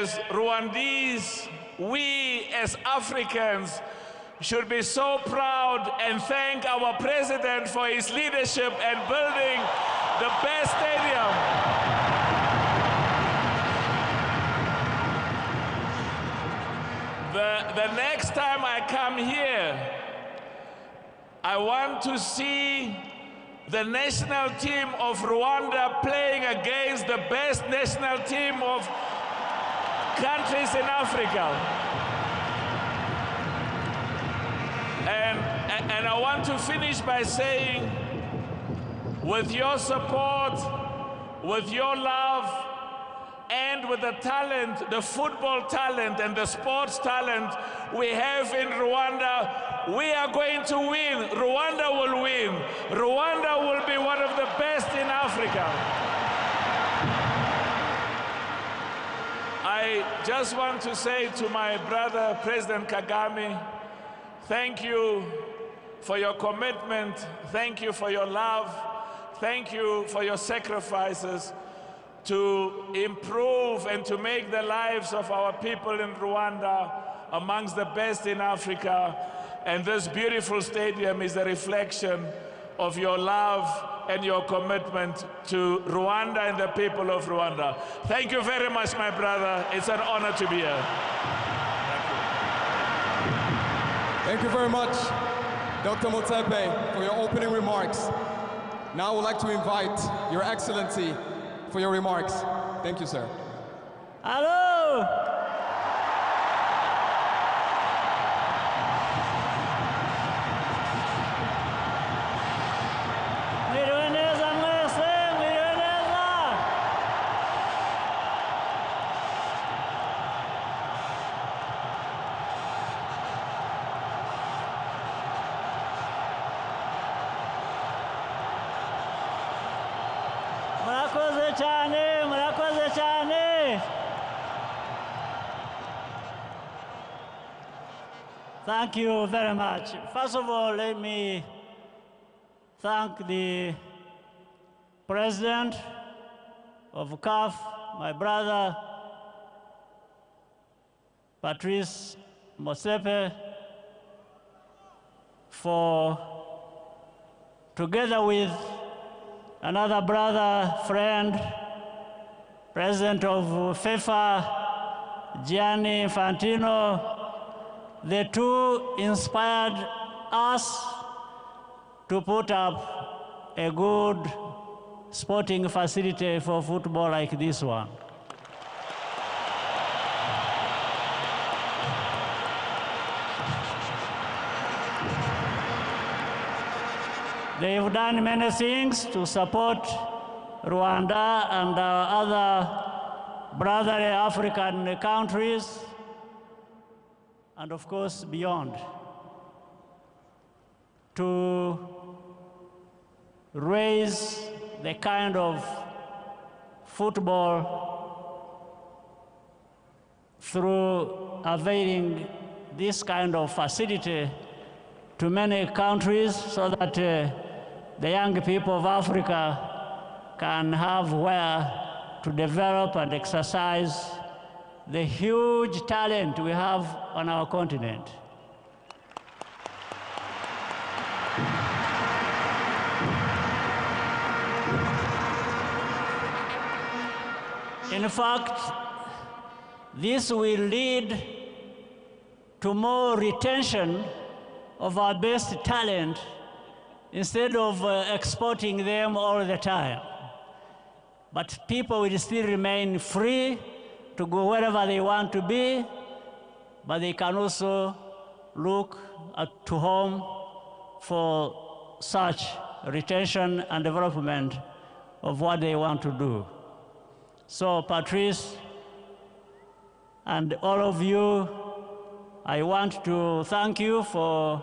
As Rwandese, we as Africans should be so proud and thank our president for his leadership and building the best stadium. The next time I come here, I want to see the national team of Rwanda playing against the best national team of countries in Africa. And I want to finish by saying, with your support, with your love, and with the talent, the football talent and the sports talent we have in Rwanda, we are going to win. Rwanda will win. Rwanda will be one of the best in Africa. I just want to say to my brother, President Kagame, thank you for your commitment. Thank you for your love. Thank you for your sacrifices to improve and to make the lives of our people in Rwanda amongst the best in Africa. And this beautiful stadium is a reflection of your love and your commitment to Rwanda and the people of Rwanda. Thank you very much, my brother. It's an honor to be here. Thank you. Thank you very much, Dr. Motsepe, for your opening remarks. Now I would like to invite Your Excellency for your remarks. Thank you, sir. Hello! Mwiriwe neza mwese, mwiriwe neza. Murakoze cyane, murakoze cyane. Thank you very much. First of all, let me thank the president of CAF, my brother, Patrice Motsepe, for, together with another brother, friend, president of FIFA, Gianni Infantino, the two inspired us to put up a good sporting facility for football like this one. They've done many things to support Rwanda and other brotherly African countries, and of course beyond, to raise the kind of football through availing this kind of facility to many countries so that the young people of Africa can have where to develop and exercise the huge talent we have on our continent. In fact, this will lead to more retention of our best talent instead of exporting them all the time. But people will still remain free to go wherever they want to be, but they can also look to home for such retention and development of what they want to do. So, Patrice, and all of you, I want to thank you for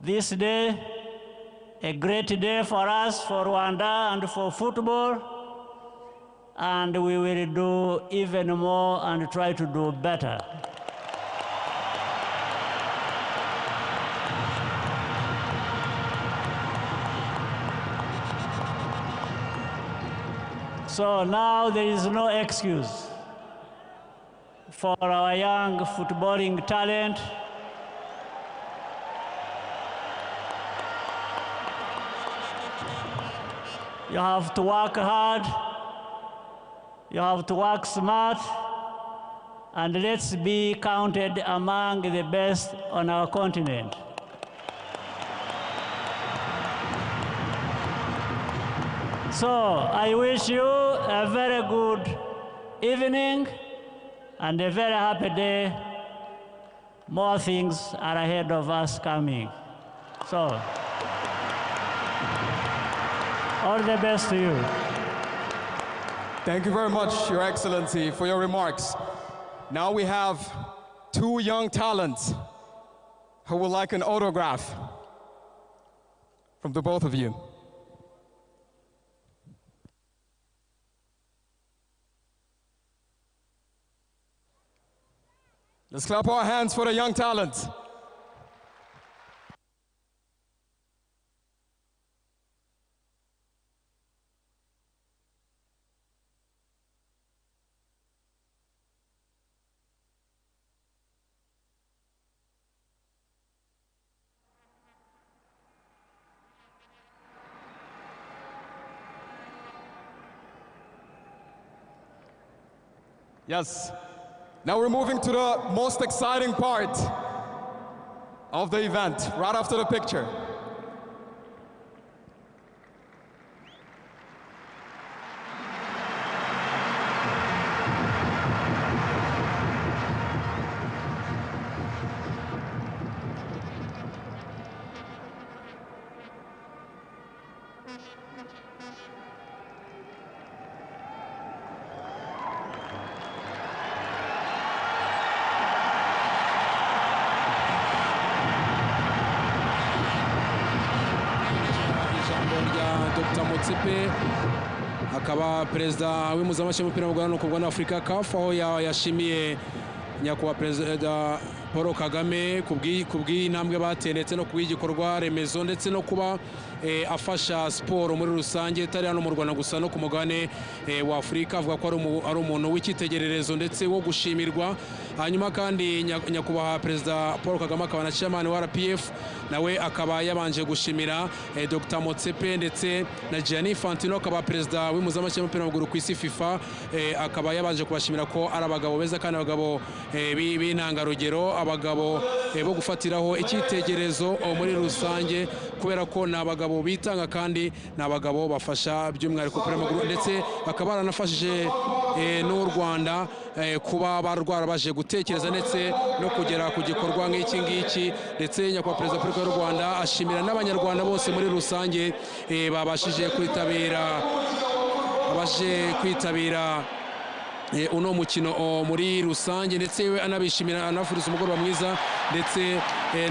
this day, a great day for us, for Rwanda, and for football. And we will do even more and try to do better. So now there is no excuse. for our young footballing talent. You have to work hard, you have to work smart, and let's be counted among the best on our continent. So I wish you a very good evening and a very happy day. More things are ahead of us coming. So, all the best to you. Thank you very much, Your Excellency, for your remarks. Now we have two young talents who would like an autograph from the both of you. Let's clap our hands for the young talent. Yes. Now we're moving to the most exciting part of the event, right after the picture. Ijambo rya Dr Motsepe, akaba perezida w'impuzamashyirahamwe w'umupira w'amaguru hano ku mugabane w'Afurika CAF, aho yashimiye nyakubahwa perezida Paul Kagame ku bw'iyi ntambwe bateye ndetse no ku bw'igikorwa remezo ndetse no kuba afasha siporo muri rusange itari hano mu Rwanda gusa no ku mugabane wa Afurika. Avuga ko ari umuntu w'icyitegererezo ndetse wo gushimirwa. Hanyuma kandi nyakubahwa perezida Paul Kagame akaba na chairman wa RPF, nawe akaba yabanje gushimira Dr Motsepe ndetse na Gianni Infantino, akaba perezida w'impuzamashyirahamwe w'umupira w'amaguru ku isi FIFA, akaba yabanje kubashimira ko ari abagabo beza kandi abagabo b'intangarugero, abagabo bo gufatiraho icyitegererezo muri rusange, kubera ko ni abagabo bitanga kandi ni abagabo bafasha by'umwihariko umupira w'amaguru, ndetse bakaba baranafashije n'u Rwanda kuba barwarabaje gutekereza ndetse no kugera ku gikorwa nk'iki ngiki. Ndetse nyakubahwa perezida wa Repubulika y'u Rwanda ashimira n'abanyarwanda bose muri rusange babashije kwitabira uno mukino muri rusange, ndetse we anabishimira anafuriza umugoroba mwiza ndetse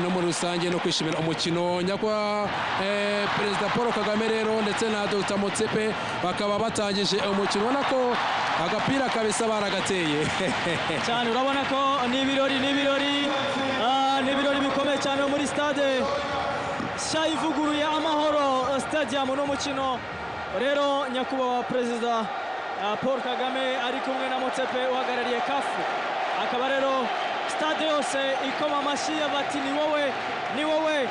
no muri rusange no kwishimira umukino. Nyakubahwa perezida Paul Kagame rero ndetse na Dr Motsepe bakaba batangije umukino, ubona ko agapira kabisa baragateye cyane. Urabona ko ni ibirori, ni ibirori, ni ibirori bikomeye cyane muri stade nshya ivuguruye Amahoro Stadium. Uno mukino rero nyakubahwa perezida Paul Kagame ari kumwe na Motsepe uhagarariye CAF, akaba rero stade yose ikoma amashyi bati ni wowe, ni wowe.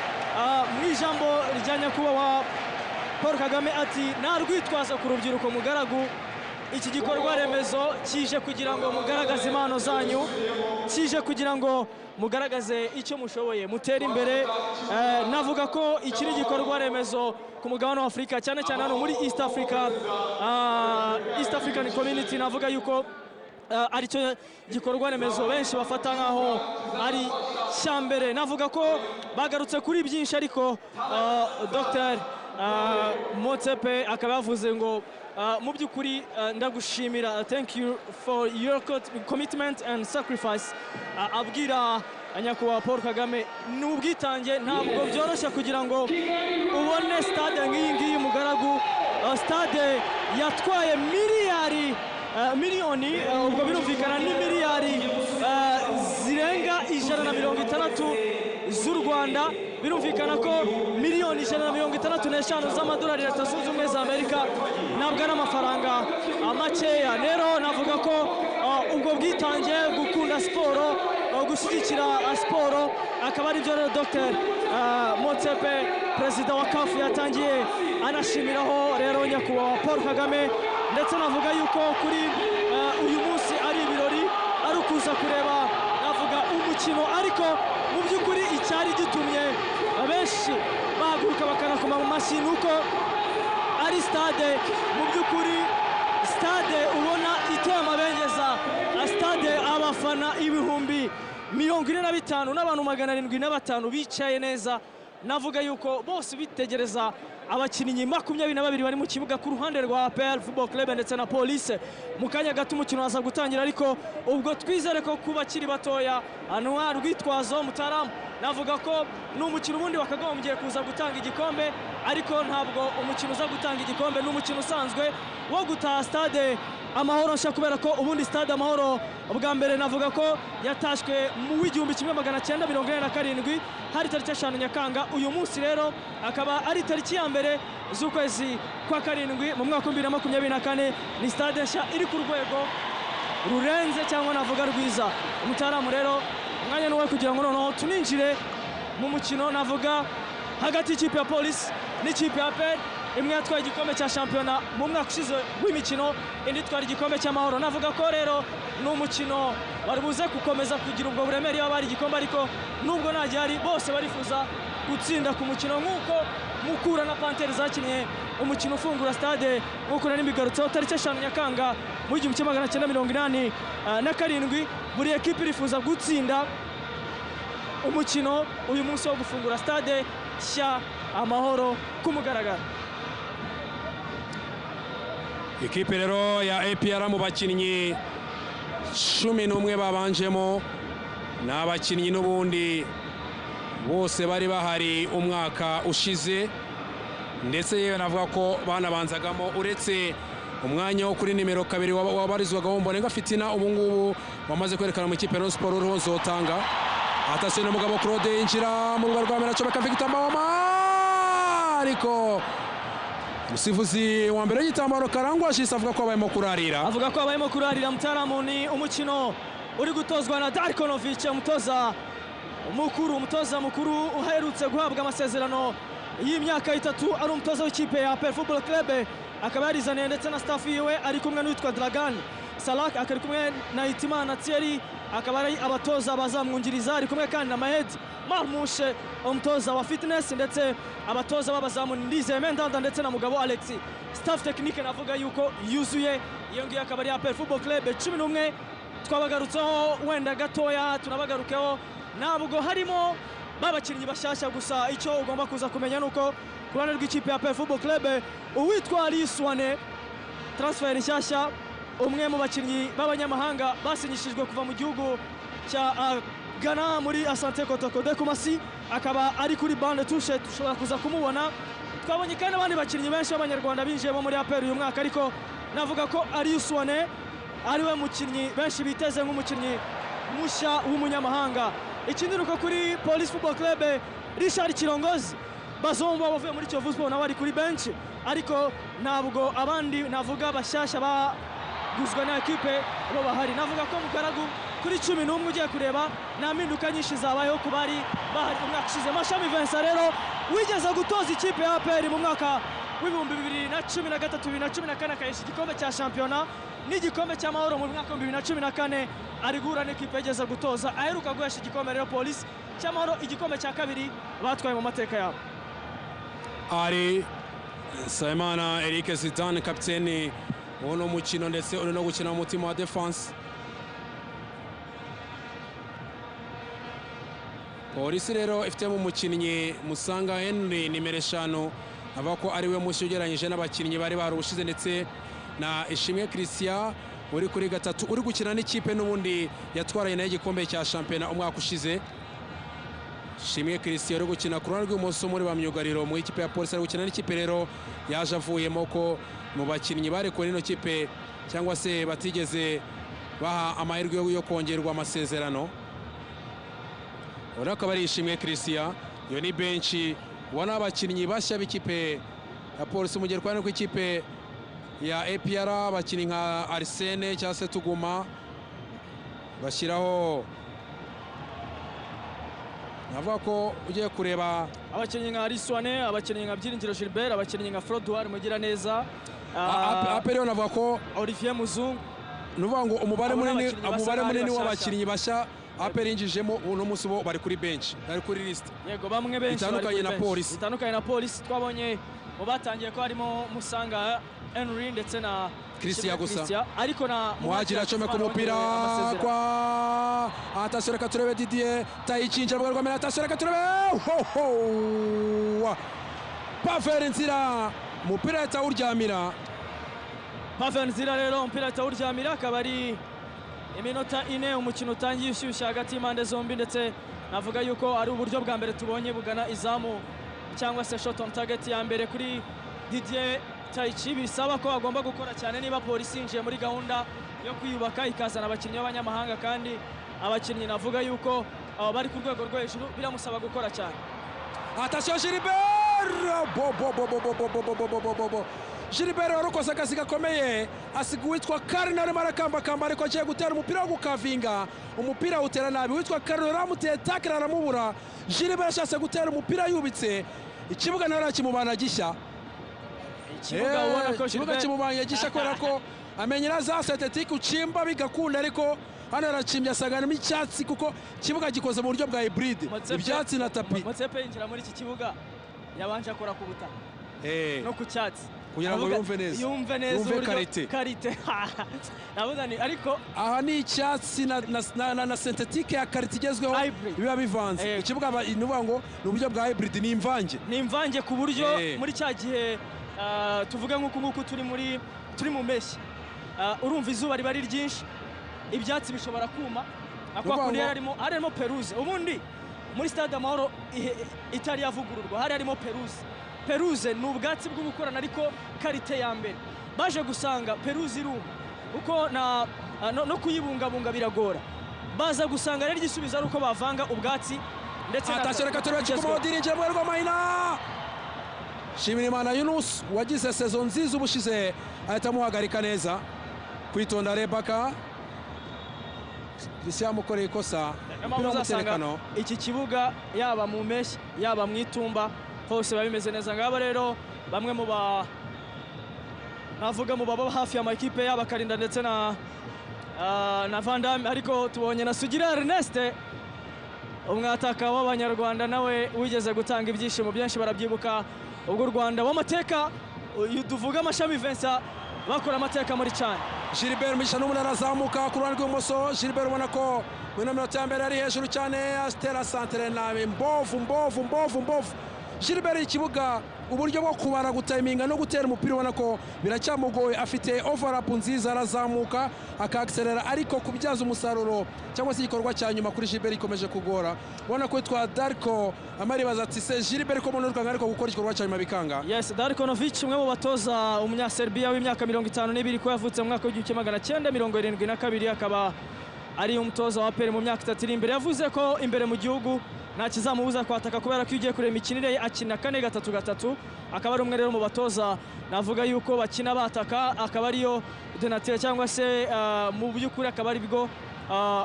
Mu ijambo rya nyakubahwa Paul Kagame ati nta rwitwazo ku rubyiruko mugaragu, iki gikorwa remezo kije kugira ngo mugaragaze impano zanyu, kije kugira ngo mugaragaze icyo mushoboye, mutere imbere. Navuga ko iki ni igikorwa remezo ku mugabane wa Afurika, cyane cyane hano muri East Africa, East African Community. Navuga yuko aricyo gikorwa remezo benshi bafata nkaho ari cya mbere. Navuga ko bagarutse kuri byinshi, ariko Dr Motsepe akaba yavuze ngo mu by'ukuri ndagushimira, thank you for your commitment and sacrifice. Abwira nyakubahwa Paul Kagame ni ubwitange, ntabwo byoroshye kugira ngo ubone stade nk'iyi ngiyi mugaragu, stade yatwaye miliyari miliyoni, ubwo birumvikana ni miliyari zirenga 160 z'u Rwanda. Birumvikana ko miliyoni 165 z'amadolari Leta Zunze Ubumwe za Amerika ntabwo ari amafaranga makeya. Rero navuga ko ubwo bwitange gukunda gushyigikira siporo, akaba ari byo rero Dr Motsepe perezida wa CAF yatangiye anashimiraho rero nyakubahwa Paul Kagame. Ndetse navuga yuko kuri uyu munsi ari ibirori, ari ukuza kureba navuga umukino, ariko mu by'ukuri icyari gitumye benshi bahaguruka bakanakoma mu mashyi ni uko ari stade, mu by'ukuri stade ubona iteye amabengeza, stade abafana 45,000 n'abantu 705 bicaye neza. Navuga yuko bose bitegereza abakinnyi 22 bari mu kibuga ku ruhande rwa APR Football Club ndetse na Police. Mu kanya gato umukino waza gutangira, ariko ubwo twizere ko ku bakiri batoya Anwar Rwitwazo Mutaramu, navuga ko ni umukino ubundi wakagombye kuza gutanga igikombe, ariko ntabwo umukino uza gutanga igikombe, ni umukino usanzwe wo gutaha stade Amahoro nshya, kubera ko ubundi stade Amahoro bwa mbere navuga ko yatashywe mu 1947 hari tariki 5 Nyakanga. Uyu munsi rero akaba ari tariki ya 1 z'ukwezi kwa 7 mu mwaka 2024. Ni stade nshya iri ku rwego rurenze cyangwa navuga rwiza. Umutaramu rero umwanya ni uwe kugira ngo noneho tuninjire mu mukino navuga hagati y'ikipe ya Police n'ikipe ya APR. Imwe yatwaye igikombe cya shampiyona mu mwaka ushize w'imikino, indi itwara igikombe cy'amahoro. Navuga ko rero ni umukino wari buze gukomeza kugira ubwo buremere iyo bari igikombe, ariko nubwo nta gihari bose barifuza gutsinda ku mukino nk'uko Mukura na Panthère zakinnye umukino ufungura stade nk'uko nari mbigarutseho tariki 5 Nyakanga mu 1987. Buri ekipe irifuza gutsinda umukino uyu munsi wo gufungura stade nshya Amahoro ku mugaragaro. Ikipe rero ya APR mu bakinnyi 11 babanjemo ni abakinnyi n'ubundi bose bari bahari umwaka ushize, ndetse yewe navuga ko banabanzagamo uretse umwanya wo kuri nimero 2 wabarizwagaho Mborenga Fitina, ubu ngubu wamaze kwerekana mu ikipe ya Sport uriho Nzotanga. Atase n'umugabo Claude yinjira mu rugo rwa Meracomeka Victor Mbawoma, ariko umusifuzi wa mbere w'igitambaro Karangwa ashise avuga ko abayemo kurarira. Avuga ko abayemo kurarira. Mutaramu, ni umukino uri gutozwa na Darko Novic, umutoza mukuru uherutse guhabwa amasezerano y'imyaka 3, ari umutoza w'ikipe ya APR Football Club, akaba yarizaniye ndetse na staff yiwe, ari kumwe n'uwitwa Dragan Salak, akari kumwe na Hitimana Thierry, akaba ari abatoza bazamwungiriza, ari kumwe kandi na Mahed Marmushe umutoza wa fitness, ndetse abatoza b'abazamu Ndizeye Mendanda ndetse na Mugabo Alex. Staff technique navuga yuko yuzuye. Iyo ngiyo akaba ari APR Football Club 11 twabagarutseho wenda gatoya, tunabagarukeho ntabwo harimo babakinnyi bashyashya gusa. Icyo ugomba kuza kumenya nuko ku ruhande rw'ikipe ya APR Football Club uwitwa Ali Swane, transfer nshyashya, umwe mu bakinnyi b'abanyamahanga basinyishijwe kuva mu gihugu cya Ghana muri Asante Kotoko de Kumasi, akaba ari kuri bande touche, dushobora kuza kumubona. Twabonye kandi abandi bakinnyi benshi b'abanyarwanda binjiyemo muri APR uyu mwaka, ariko navuga ko Ali Swane ariwe mukinnyi benshi biteze nk'umukinnyi mushya w'umunyamahanga. Ikindi nuko kuri Police Football Club Richard Kirongozi Bazombo bavuye muri Kiyovu Sport nawe ari kuri bench, ariko ntabwo abandi navuga bashyashya baguzwe na ekipe bo bahari. Navuga ko Mugaragu kuri 11 ugiye kureba nta mpinduka nyinshi zabayeho ku bari bahari umwaka ushize. Mashami Vincent rero wigeze gutoza ikipe ya APR mu mwaka w'2013 2014 akayisha igikombe cya shampiyona n'igikombe cy'amahoro mu mwaka 2014, ari guhura n'ikipe yageze gutoza aheruka guhesha igikombe rero Police cy'amahoro, igikombe cya kabiri batwaye mu mateka yabo. Ari Nsabimana Eric Zidane kapiteni w'uno mukino ndetse uri no gukina mu mutima wa defense. Polisi rero ifitemo umukinnyi Musanga Henry nimero 5, avuga ko ari we mushya ugereranyije n'abakinnyi bari barushize, ndetse na Ishimwe Christian uri kuri 3 uri gukina n'ikipe n'ubundi yatwaranye nayo igikombe cya shampiyona umwaka ushize. Ishimwe Christian uri gukina ku ruhande rw'ibumoso muri ba myugariro mu ikipe ya Polisi, ari gukina n'ikipe rero yaje avuyemo ko mu bakinnyi barekuwe n'ino kipe cyangwa se batigeze baha amahirwe yo kongerwa amasezerano. Urabona ko ari Ishimwe Christian, iyo ni benshi ubona abakinnyi bashya b'ikipe ya Polisi mu gihe twari ku ikipe ya APR abakinnyi nka Arsene cyangwa se Tuguma bashyiraho Navuga ko ugiye kureba abakinnyi nka Ariswane, abakinnyi nka Byiringiro Gilbert, abakinnyi nka Frodoir Mugiraneza, APR yo navuga ko Olivier Muzungu, ni ukuvuga ngo umubare Abo ni munini, abakinnyi basa umubare n'aho ari munini bashyashya. w'abakinnyi bashya APR yinjijemo uno munsi bo bari kuri bench, bari kuri list. Yego, bamwe benshi bari Bitandukanye kuri na bench. Polisi. Bitandukanye na Polisi, twabonye mu batangiye ko harimo Musanga Henry ndetse na Christian gusa. Christian, ariko na Muhajiri acomeka umupira amasezerano. Kwa atasiyo, reka turebe Didier Tayici yinjira mu rwamera, atasiyo, reka turebe ho ho, Pavel Nzira, umupira ahita awuryamira. Pavel Nzira rero umupira ahita awuryamira, akaba ari iminota 4 umukino utangiye ushyushye hagati y'impande zombi, ndetse navuga yuko ari uburyo bwa mbere tubonye bugana izamu cyangwa se shot on target ya mbere kuri Didier Taichi. Bisaba ko agomba gukora cyane niba Polisi yinjiye muri gahunda yo kwiyubaka ikazana abakinnyi b'abanyamahanga, kandi abakinnyi navuga yuko aba bari ku rwego rwo hejuru, biramusaba gukora cyane. Atasiyo Gilbert, bo bo bo bo bo bo bo bo bo bo bo bo bo, Gilbert warukoze akazi gakomeye, asiga uwitwa Karina arimo arakambakamba, ariko agiye gutera umupira wo gukavinga, umupira awutera nabi. Uwitwa Karina aramuteye takira aramubura. Gilbert ashatse gutera umupira yubitse ikibuga, nawe arakimubana gishya. Ikibuga ubona ko ikibuga Gilbert kimubanye gishya kubera ko amenyera za synthétique ucimba bigakunda, ariko hano aracimbye asanganamo icyatsi, kuko ikibuga gikoze mu buryo bwa hybride, ibyatsi na tapis. Motsepe yinjira muri iki kibuga yabanje akora ku butaka no ku cyatsi. Kugira ngo Aravuga- yumve neza. Yumve neza Yumve uburyo- qualité. Qualité, navuga ni ariko aha ni icyatsi na synthétique ya qualité igezweho. Hybrid. Biba bivanze. Ikibuga ni ukuvuga ngo ni uburyo bwa hybrid, ni imvange. Ni imvange ku buryo muri cya gihe, tuvuge nk'uku nguku turi mu mpeshyi, urumva izuba riba ari ryinshi, ibyatsi bishobora kuma nka kwa Ni ukuvuga kundi ngo- yari harimo pelouse. Ubundi muri Stade Amahoro itari yavugururwa hari harimo pelouse. Pelouse ni ubwatsi bw'ubukorano ariko qualité ya mbere. Baje gusanga pelouse iruma kuko na no kuyibungabunga biragora, baza gusanga rero igisubizo ari uko bavanga ubwatsi ndetse na Atasiyo, reka turebe. bugezweho. Chikumo dirinjira mu rwa Mahina. Shimirimana Yunus wagize saison nziza ubushize ahita amuhagarika neza. Kwitonda Rebaka, Christian amukoreye ikosa. Niyo mpamvu Umupira uzasanga w'umuterekano. iki kibuga yaba mu mpeshyi yaba mu itumba hose biba bimeze neza. Ngaba rero bamwe mu ba navuga mu baba hafi y'amakipe yaba Karinda ndetse na Van Damme, ariko tubonye na Sugira Ernest, umwataka w'Abanyarwanda, nawe wigeze gutanga ibyishimo byinshi, barabyibuka ubwo u Rwanda w'amateka, uyu tuvuga Amashami Vincent, bakora amateka muri cyane. Gilbert Mugisha n'umuntu arazamuka ku ruhande rw'ibumoso. Gilbert ubona ko muri ino minota ya mbere ari hejuru cyane, atera santere nabi, mbovu mbovu mbovu mbovu. Gilbert ikibuga, uburyo bwo kubara, gutayiminga no gutera umupira ubona ko biracyamugoye. Afite overlap nziza, arazamuka akakiserera, ariko kubyaza umusaruro cyangwa se igikorwa cya nyuma kuri Gilbert ikomeje kugora. Ubona ko witwa Darko amaribaza ati: "Se Gilbert ko umuntu ariko gukora igikorwa cya nyuma bikanga?" Yes, Darko Novic, umwe mu batoza, umunyaserbiya w'imyaka 52, ko yavutse mu mwaka w'1972, akaba ari umutoza wa APR mu myaka 3 iri imbere. Yavuze ko imbere mu gihugu nta kizamubuza kwataka, kubera ko iyo ugiye kureba imikinire ye akina 4-3-3, akaba ari umwe rero mu batoza navuga yuko bakina bataka, akaba ariyo donatire cyangwa se mu by'ukuri akaba ari bwo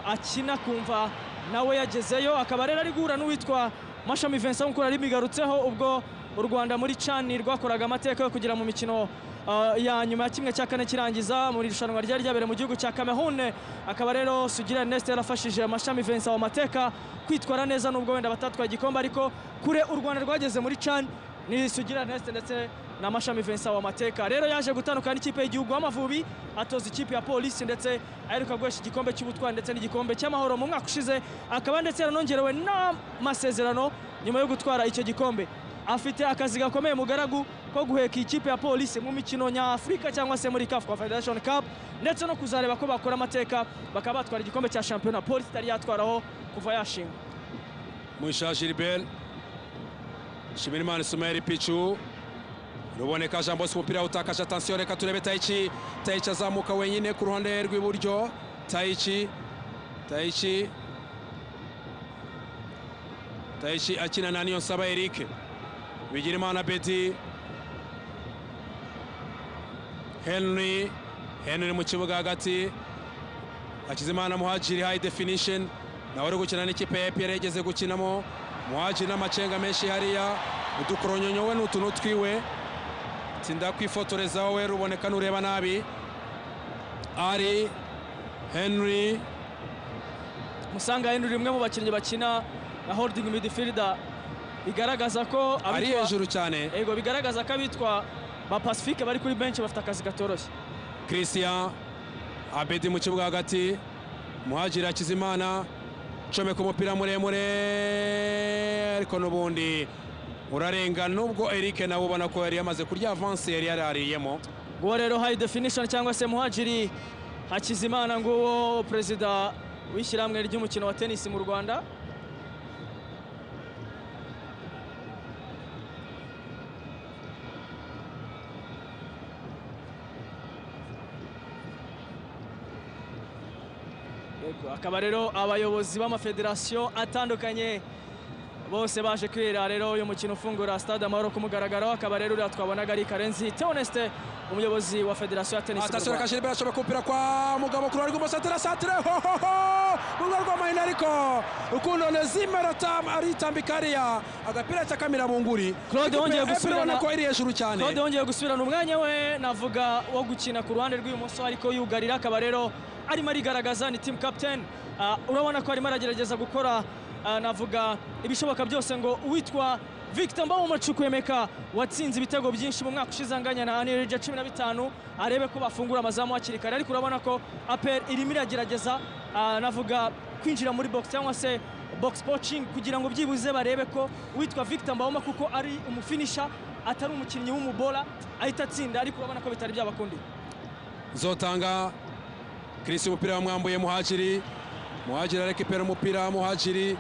akina kumva nawe yagezeyo. Akaba rero ari guhura n'uwitwa Mashami Vincent nk'uko nari bigarutseho, ubwo u Rwanda muri CHAN rwakoraga amateka yo kugera mu mikino ya nyuma ya 1/4 kirangiza muri irushanwa ryari ryabereye mu gihugu cya Cameroon. Akaba rero Sugira Ernest yarafashije Amashami Vincent wa mateka kwitwara neza, nubwo wenda batatwaye igikombe, ariko kure u Rwanda rwageze muri CHAN ni Sugira Ernest ndetse na Mashami Vincent wa mateka. Rero yaje gutandukana n'ikipe y'igihugu w'Amavubi, atoza ikipe ya Polisi, ndetse aheruka guhesha igikombe cy'ubutwari ndetse n'igikombe cy'amahoro mu mwaka ushize, akaba ndetse yaranongerewe n'amasezerano nyuma yo gutwara icyo gikombe. Afite akazi gakomeye mugaragu ko guheka ikipe ya Polisi mu mikino nyafurika cyangwa se muri CAF Confederation Cup, ndetse no kuzareba ko bakora amateka bakaba batwara igikombe cya shampiyona Polisi itari yatwaraho kuva yashingwa. Mugisha Gilbert, Shimirimana Ismael Pichu, Ruboneka Jean Bosco, umupira utakaje. Attention, reka turebe Taichi. Taichi azamuka wenyine ku ruhande rw'iburyo. Taichi, Taichi, Taichi akina na Niyonsaba Eric, Bigirimana Bedi, Henry, Henry mu kibuga hagati, Hakizimana Muhajiri, high definition, nawe uri gukina n'ikipe ya APR yageze gukinamo. Muhajiri n'amacenga menshi hariya, udukoronyonyo we n'utuntu twiwe. Tinda kwifotoreza wowe ruboneka nureba nabi. Ari Henry Musanga Henry, umwe mu bakinnyi bakina na holding midfielder, bigaragaza ko ari hejuru cyane. Yego, bigaragaza ko abitwa ba Pacifique bari kuri bench bafite akazi katoroshye. Christian Abedi mu kibuga hagati, Muhajiri Hakizimana comeka umupira muremure ariko n'ubundi urarenga, nubwo Eric nawe ubona ko yari yamaze kurya avance yari yarariyemo. Nguwo rero high definition cyangwa se Muhajiri Hakizimana, nguwo perezida w'ishyirahamwe ry'umukino wa tennis mu Rwanda. Akaba rero abayobozi b'amafederasiyo atandukanye bose baje kwira rero uyu mukino ufungura Stade Amahoro ku mugaragaro. Akaba rero uriya twabonaga ari Karenzi Theoneste, umuyobozi wa federasiyo ya tennis mu Rwanda. Atasiyo Gilbert ashobora kupira kwa Mugabo kuri ariko satira satire ho ho ho mu rwego rw'amahina, ariko Rukundo Nezime aritambika hariya agapira cyakamira bunguri. Claude wongeye gusubirana ko iri hejuru cyane. Claude wongeye gusubirana umwanya we navuga wo gukina ku ruhande rw'ibumoso, ariko yugarira. Akaba rero arimo arigaragaza, ni team captain. Urabona ko arimo aragerageza gukora navuga ibishoboka byose ngo uwitwa Victor Mbawoma Chukwuemeka watsinze ibitego byinshi mu mwaka ushize anganya na Anirija 15 arebe ko bafungura amazamu hakiri kare. Ariko urabona ko APR irimo iragerageza navuga kwinjira muri box cyangwa se box poaching kugira ngo byibuze barebe ko uwitwa Victor Mbawoma, kuko ari umufinisha atari umukinnyi w'umubola, ahita atsinda. Ariko urabona ko bitari byabakundiye. Zotanga Chris umupira wamwambuye Muhajiri. Muhajiri arekipera umupira, Muhajiri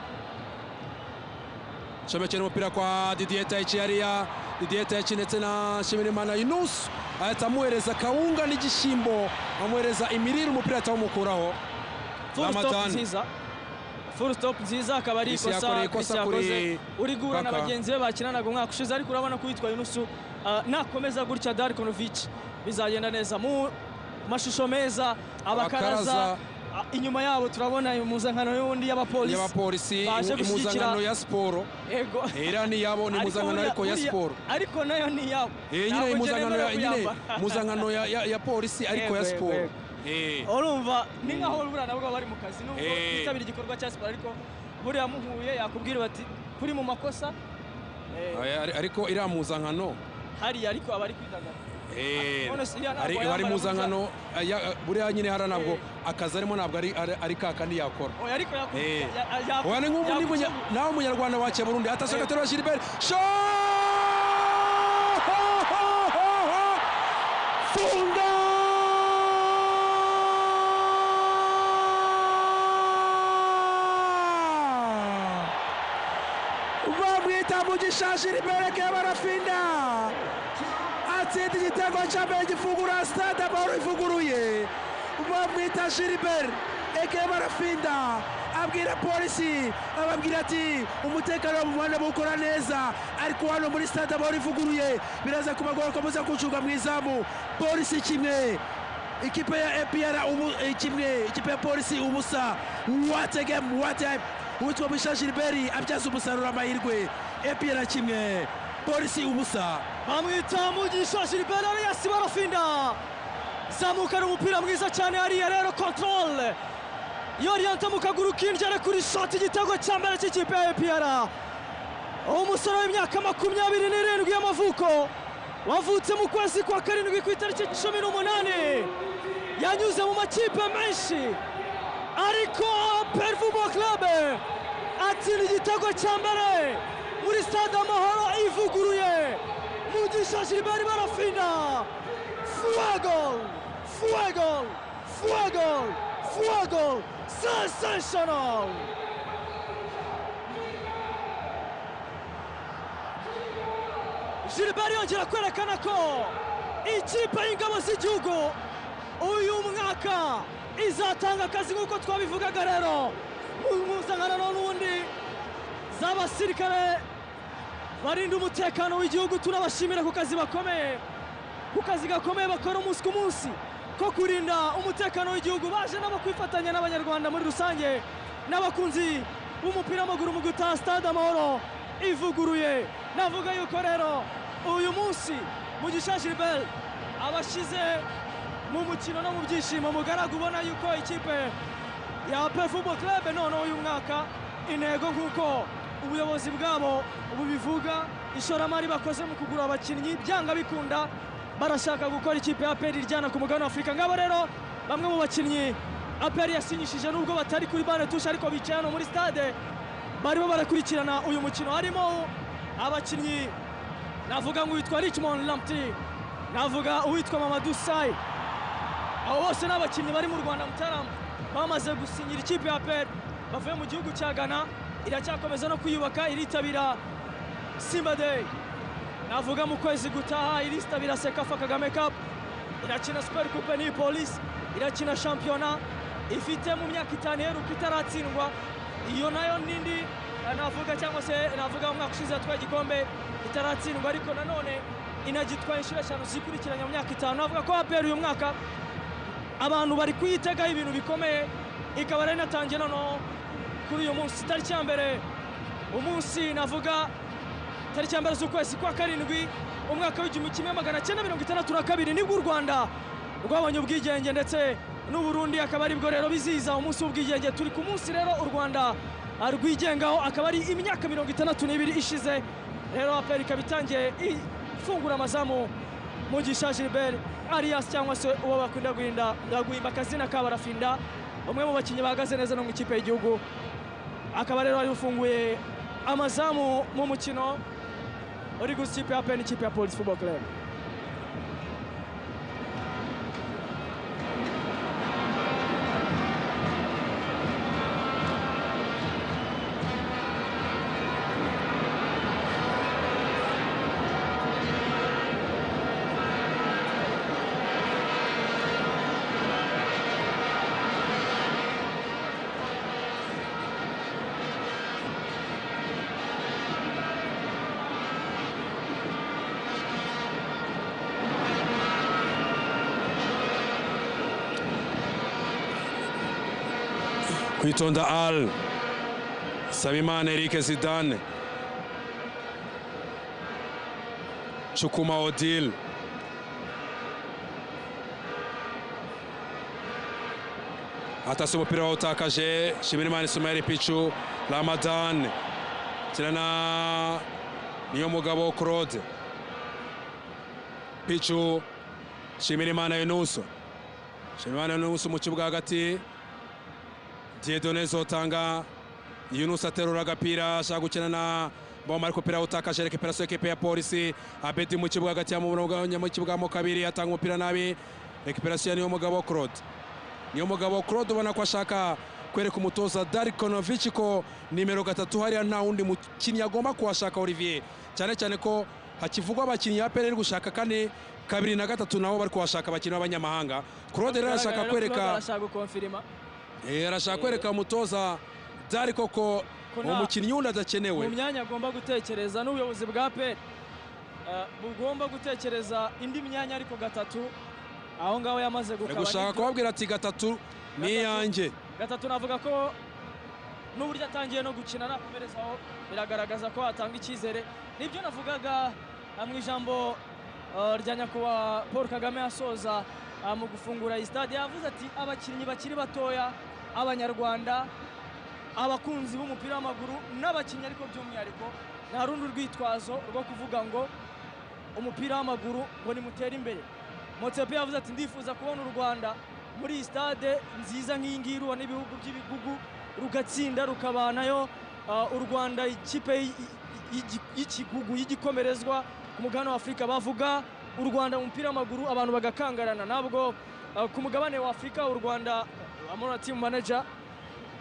comekera umupira kwa Didier Taichi hariya. Didier Taichi ndetse na Nshimirimana Yunus ahita amuhereza kawunga n'igishyimbo, amuhereza imirire, umupira atawumukuraho. Full stop nziza, akaba ari ikosa Chris yakoze uri guhura na bagenzi be bakinanaga umwaka ushize. Ariko urabona ko uwitwa Yunus nakomeza gutya Darkonovic bizagenda neza. Mu mashusho meza abakaraza inyuma yabo turabona impuzankano y'undi y'abapolisi, impuzankano ya siporo. Yego, era ni yabo, ni impuzankano ariko ya siporo, ariko nayo ni yabo. Nyine impuzankano ya nyine impuzankano ya polisi ariko ya siporo. Urumva ni nkaho buriya nabwo bari mu kazi nubwo bitabira igikorwa cya siporo, ariko buriya muhuye yakubwira bati kuri mu makosa. Ariko iriya mpuzankano hariya ariko abari kwidagadura bari muzankano buriya nyine hara ntabwo akazi arimo, ntabwo ari kakandi yakora. Nawe umunyarwanda wakiye Burundi atashaka gatero Gilbert sho funga bamwita Mugisha Gilbert Barafinda atsinda igitego cya mbere gifungura Stade Amahoro ivuguruye. Bamwita Gilbert Eke Barafinda abwira polisi, ababwira ati umutekano mu muhanda mukora neza, ariko hano muri Stade Amahoro ivuguruye biraza kubagora ko muza kucunga mu izamu. Polisi kimwe, ikipe ya APR kimwe, ikipe ya polisi ubusa. What a game, what a uwitwa Mugisha Gilbert abyaza umusaruro amahirwe. APR kimwe, polisi ubusa. Bamwita Mugisha Gilbert alias Barafinda, zamukana umupira mwiza cyane hariya rero control yoriyanta mu kaguru kinjira kuri shot, igitego cya mbere cy'ikipe ya APR. Umusore w'imyaka 27 y'amavuko wavutse mu kwezi kwa karindwi ku itariki 18, yanyuze mu makipe menshi ariko APR Football Club atsinda igitego cya mbere muri Stade Amahoro ivuguruye. Mugisha Gilbert Barafinda, fuego, fuego, fuego, fuego, sensational! Gilbert yongera kwerekana ko ikipe y'ingabo z'igihugu uyu mwaka izatanga akazi nk'uko twabivugaga. Rero mu mpuzankano n'ubundi z'abasirikare barinda umutekano w'igihugu, tunabashimira ku kazi bakomeye, ku kazi gakomeye bakora umunsi ku munsi ko kurinda umutekano w'igihugu. Baje nabo kwifatanya n'abanyarwanda muri rusange n'abakunzi w'umupira w'amaguru mu gutaha stade Amahoro ivuguruye. Navuga yuko rero uyu munsi Mugisha Gilbert abashyize mu mukino no mu byishimo. Mugaragu ubona yuko ikipe ya APR Football Club none uyu mwaka intego nk'uko ubuyobozi bwabo bubivuga, ishoramari bakoze mu kugura abakinnyi byanga bikunda barashaka gukora ikipe ya APR iryana ku mugabane wa Afurika. Ngabo rero bamwe mu bakinnyi APR yasinyishije nubwo batari kuri bane tushe ariko bicaye hano muri stade barimo barakurikirana uyu mukino. Harimo abakinnyi navuga ngo uwitwa Richmond Lamptey, navuga uwitwa Mamadou Sy, abo bose ni abakinnyi bari mu Rwanda Mutarama bamaze gusinyira ikipe ya APR bavuye mu gihugu cya Ghana. Iracyakomeza no kwiyubaka, iritabira Simba Day, navuga mu kwezi gutaha iritabira Sekafa Kagame Cup, irakina Super Coupe ni Police, irakina shampiyona ifite mu myaka 5 iheruka itaratsindwa. Iyo nayo nindi navuga cyangwa se navuga umwaka ushize yatwaye igikombe itaratsindwa, ariko nanone inagitwaye inshuro 5 zikurikiranya mu myaka 5. Navuga ko APR uyu mwaka abantu bari kuyitegaho ibintu bikomeye, ikaba rero inatangiye noneho kuri uyu munsi tariki ya mbere, umunsi navuga tariki ya mbere z'ukwezi kwa 7 umwaka w'1962 nibwo u Rwanda rwabonye ubwigenge ndetse n'u Burundi, akaba aribwo rero bizihiza umunsi w'ubwigenge. Turi ku munsi rero u Rwanda rwigengaho, akaba ari imyaka 62 ishize. Rero APR ikaba itangiye ifungura amazamu Mugisha Gilbert alias cyangwa se uwo bakunda guhimba akazina ka Barafinda, umwe mu bakinnyi bahagaze neza no mu ikipe y'igihugu, akaba rero ari ufunguye amazamu mu mukino uri gusa ikipe ya APR n'ikipe ya Police Football Club. Kwitonda Al Sabimana Eric Zidane, Chukuma Odile, atase umupira wawutakaje. Shimirimana Ismail Pichu, Ramadan kirana niyo mugabo Claude Pichu, Shimirimana Yunusu, Shimirimana Yunusu mu kibuga hagati, Dieudonné Zotanga, Yunus aterura agapira ashaka gukina na Boma, ariko umupira utakaje. Recuperation ekipe ya Polisi, Abedi mu kibuga hagati mu kibuga mo kabiri atanga umupira nabi. Recuperation niyo mugabo Claude, niyo mugabo Claude ubona ko ashaka kwereka umutoza Darkonovic ko nimero 3 hariya nta wundi mukinnyi agomba kuhashaka Olivier, cyane cyane ko hakivugwa abakinnyi ya APR gushaka 4, 2 na 3 nabo bari kuhashaka abakinnyi b'abanyamahanga. Claude rero arashaka kwereka, arashaka kwereka umutoza Darko ko umukinnyi wundi adakenewe mu myanya agomba gutekereza, n'ubuyobozi bwa APR bugomba gutekereza indi myanya, ariko 3 aho ngaho yamaze gukaba. Gushaka kubabwira ati 3 ni yanjye. 3 navuga ko n'uburyo atangiye no gukina nakomerezaho biragaragaza ko atanga icyizere. Nibyo navugaga mu ijambo rya nyakubahwa Paul Kagame asoza mu gufungura iyi stade, yavuze ati abakinnyi bakiri batoya, abanyarwanda, abakunzi b'umupira w'amaguru n'abakinnyi, ariko by'umwihariko nta rundi rwitwazo rwo kuvuga ngo umupira w'amaguru ngo nimutere imbere. Motsepe yavuze ati ndifuza kubona u Rwanda muri iyi stade nziza nk'iyi ngiyi irubona n'ibihugu by'ibigugu, rugatsinda rukabanayo u Rwanda ikipe y'ikigugu y'igikomerezwa ku mugabane wa Afurika. Bavuga u Rwanda mu mupira w'amaguru abantu bagakangarana, ntabwo ku mugabane wa Afurika u Rwanda. Amona team manager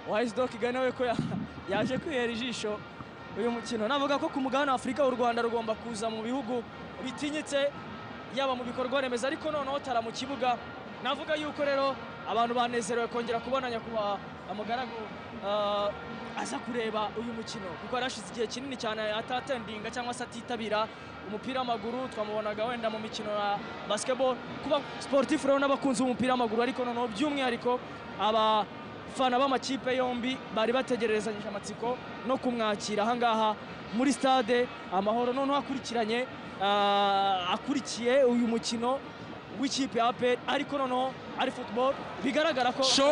wa AS Kigali nawe ko yaje kwihera ijisho uyu mukino. Navuga ko ku mugabane wa Afurika u Rwanda rugomba kuza mu bihugu bitinyitse yaba mu bikorwa remezo, ariko noneho tara mu kibuga. Navuga yuko rero abantu banezerewe kongera kubona nyakubahwa Mugaragu aza kureba uyu mukino, kuko yarashize igihe kinini cyane atatendinga cyangwa se atitabira umupira w'amaguru. Twamubonaga wenda mu mikino ya basketball. Kuba sportif rero n'abakunzi b'umupira w'amaguru, ariko noneho by'umwihariko aba Abafana b'amakipe yombi bari bategererezanyije amatsiko no kumwakira ahangaha muri stade Amahoro. Noneho akurikiranye, akurikiye uyu mukino w'ikipe ya APR, ariko noneho ari football, bigaragara ko Sho!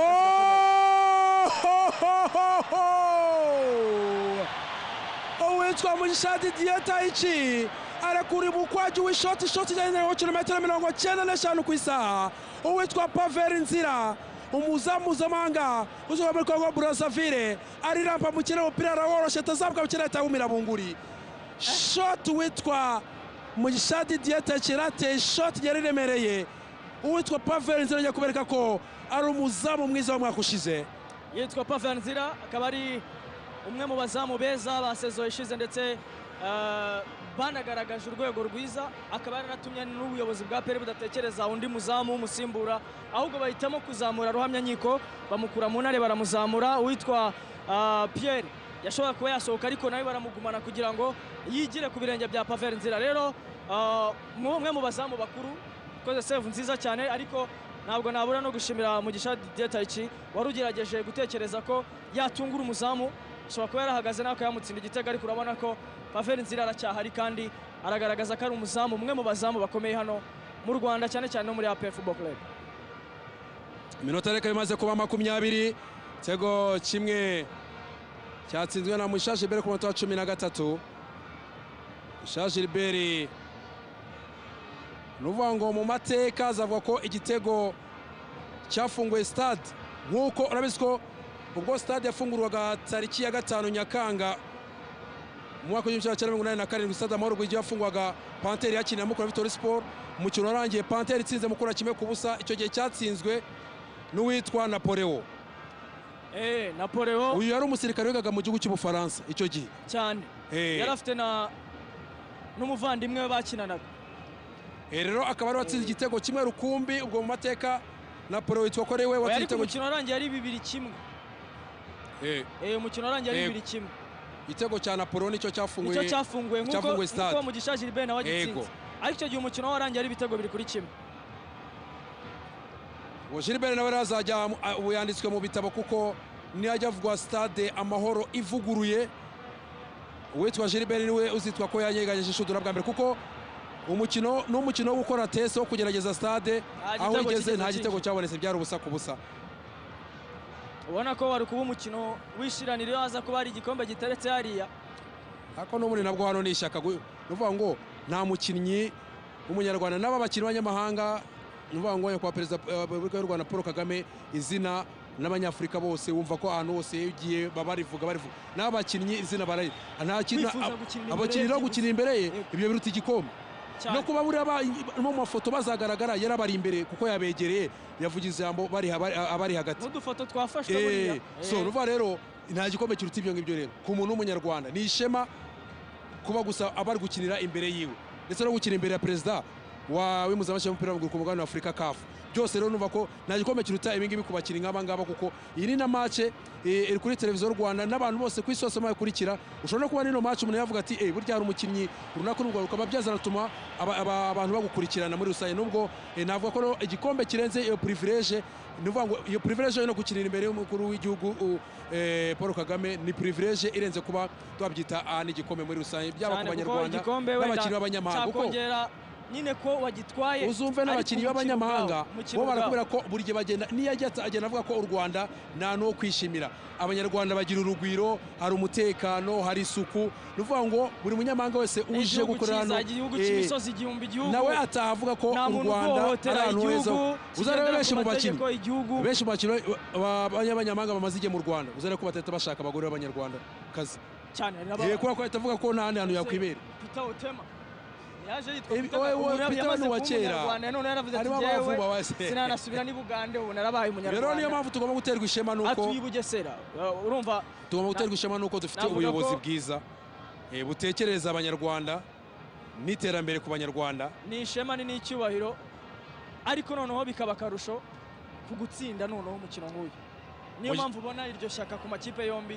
Uwitwa Mugisha Didier Taichi arekura umukwaju w'ishoti, ishoti ijyanye na kilometero 95 ku isaha. Uwitwa Pavel Nzira, umuzamu mpuzamahanga uzuba muri Congo Brazzaville, arirampa mu kirere, umupira araworoshye atazamuka mu kirere atawumira bunguri. Shoti uwitwa Mugisha Didier Taichi yarateye ishoti yari iremereye. Uwitwa Pavel Nzira agiye kubereka ko ari umuzamu mwiza w'umwaka ushize. Yitwa Pavel Nzira, akaba ari umwe mu bazamu beza ba saison ishize, ndetse banagaragaje urwego rwiza, akaba yaranatumye n'ubuyobozi bwa APR budatekereza undi muzamu w'umusimbura, ahubwo bahitamo kuzamura Ruhamyankiko, bamukura mu Ntare baramuzamura. Uwitwa Pierre yashobora kuba yasohoka, ariko nawe baramugumana kugira ngo yigire ku birenge bya Pavel Nzira. Rero umwe mu bazamu bakuru ukoze save nziza cyane, ariko ntabwo nabura no gushimira Mugisha Didier Taichi wari ugerageje gutekereza ko yatungura umuzamu, ashobora kuba yarahagaze nawe akayamutsinda igitego, ariko urabona ko Pavel Nzira aracyahari kandi aragaragaza ko ari umuzamu, umwe mu bazamu bakomeye hano mu Rwanda, cyane cyane no muri APR Football Club. Iminota reka imaze kuba 20, igitego kimwe cyatsinzwe na Mugisha Gilbert ku munota wa 13. Mugisha Gilbert ni ukuvuga ngo mu mateka azavuga ko igitego cyafunguye stade, nk'uko urabizi ko ubwo stade yafungurwaga tariki ya 5 Nyakanga mu mwaka w'1987, stade Amahoro igihe yafungwaga Panthère yakinira Mukura Victory Sport, umukino warangiye Panthère itsinze Mukura 1-0. Icyo gihe cyatsinzwe n'uwitwa Napoleon. Napoleon uyu yari umusirikare wigaga mu gihugu cy'Ubufaransa icyo gihe cyane, yari afite n'umuvandimwe we bakinanaga. Rero akaba ari watsinze igitego kimwe rukumbi ubwo mu mateka. Napoleon witwa ko ari we watsinze igitego. Umukino warangiye ari 2-1. Umukino warangiye ari 2-1. Igitego cya Napoleon nicyo cyafunguye, nicyo cyafunguye nk'uko Mugisha Gilbert nawe agitsinze, ariko icyo gihe umukino warangiye ari ibitego 2-1. Uwo Gilbert nawe azajya ubu yanditswe mu bitabo, kuko niyajya avugwa stade Amahoro ivuguruye, uwitwa Gilbert niwe uzitwa ko yanyeganyeje inshundura bwa mbere, kuko umukino n'umukino wo gukora test wo kugerageza stade aho igeze nta gitego cyabonetse, byari ubusa ku busa. Ubona ko wari kuba umukino wishiranira iyo haza kuba hari igikombe giteretse hariya. Ariko n'ubundi nabwo hano ni ishyaka, nuvuga ngo nta mukinnyi w'umunyarwanda n'aba bakinnyi b'abanyamahanga, nuvuga ngo nyakubahwa Perezida wa Repubulika y'u Rwanda Paul Kagame, izina n'abanyafurika bose wumva ko ahantu hose iyo ugiye barivuga n'abakinnyi izina barayi, nta kintu abakinnyi no gukina imbere ye, ibyo biruta igikombe. No kuba buriya mu mafoto bazagaragara yarabari imbere kuko yabegereye, yavugize ijambo abari hagati n'udufoto twafashwe buriya. So nuva rero nta gikombe kiruta ibyo ngibyo. Rero ku muntu w'umunyarwanda ni ishema kuba gusa abari gukinira imbere yiwe, ndetse no gukina imbere ya perezida wa w'impuzamashyirahamwe w'umupira w'amaguru ku mugabane wa Afurika CAF. Byose rero numva ko nta gikombe kiruta ibi ngibi ku bakinnyi nk'aba ngaba, kuko iyi ni na match iri kuri televiziyo Rwanda n'abantu bose ku isi hose bayikurikira. Ushobora no kuba n'ino match umuntu yavuga ati burya hari umukinnyi runaka n'ubwo rukaba byazanatuma abantu bagukurikirana muri rusange. Nubwo navuga ko igikombe kirenze iyo privilege, ni ukuvuga ngo iyo privilege yo gukinira imbere y'umukuru w'igihugu Paul Kagame ni privilege irenze kuba twabyita n'igikombe muri rusange, byaba ku banyarwanda n'abakinnyi b'abanyamahanga, kuko nyine ko wagitwaye uzumve n'abakinnyi b'abanyamahanga bo barakubwira ko buri gihe bagenda niyo agenda avuga ko u Rwanda nta no kwishimira, abanyarwanda bagira urugwiro, hari umutekano, hari isuku. Ni ukuvuga ngo buri munyamahanga wese uje gukorera hano igihugu cy'imisozi igihumbi, igihugu nawe ataha avuga ko u Rwanda ari ahantu heza. Uzarebe benshi mu bakinnyi, benshi mu bakinnyi b'abanyamahanga bamaze igihe mu Rwanda, uzarebe ko batahita bashaka abagore b'abanyarwanda kazi cyane, kubera ko ahita avuga ko nta handi hantu yakwibera. Yaje yitwa Peter ni uwa kera, none yaravuze ati jewe sinanasubira ni Bugande, ubu narabaye umunyarwanda. Rero niyo mpamvu tugomba guterwa ishema nuko atuye Bugesera, urumva tugomba guterwa ishema nuko dufite ubuyobozi bwiza butekereza abanyarwanda n'iterambere ku banyarwanda. Ni ishema ni n'icyubahiro, ariko noneho bikaba akarusho ku gutsinda noneho umukino nk'uyu. Niyo mpamvu ubona iryo shyaka ku makipe yombi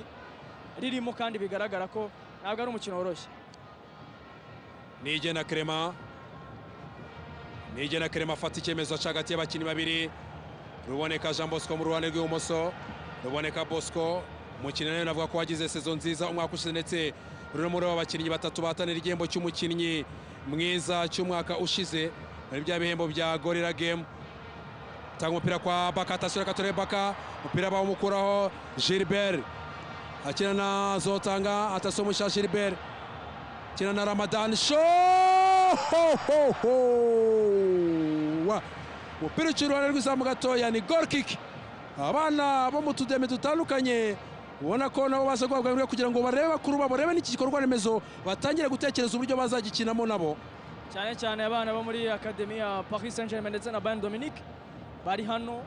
ririmo, kandi bigaragara ko ntabwo ari umukino woroshye. Nigena Clement, Nigena Clement afata icyemezo aca hagati y'abakinnyi babiri. Ruboneka Jean Bosco mu ruhande rw'ibumoso, Ruboneka Bosco, umukinnyi nawe navuga ko wagize saison nziza umwaka ushize, ndetse uri muri aba bakinnyi batatu bahatanira igihembo cy'umukinnyi mwiza cy'umwaka ushize muri bya bihembo bya Gorilla Game. Tanga umupira kwa Baka, atasura Katore Baka, umupira bawumukuraho Gilbert akina na Zotanga, atasomusha Gilbert akina na Ramadan Sho ho ho ho, umupira uciye uruhande rw'izamu gatoya, ni goal kick. Abana bo mu tudemi dutandukanye ubona ko nabo baza guhabwa amahirwe kugira ngo barebe bakuru babo, barebe n'iki gikorwa remezo, batangire gutekereza uburyo bazagikinamo nabo. Cyane cyane abana bo muri akademi ya Paris Saint-Germain ndetse na Bayern Dominique bari hano,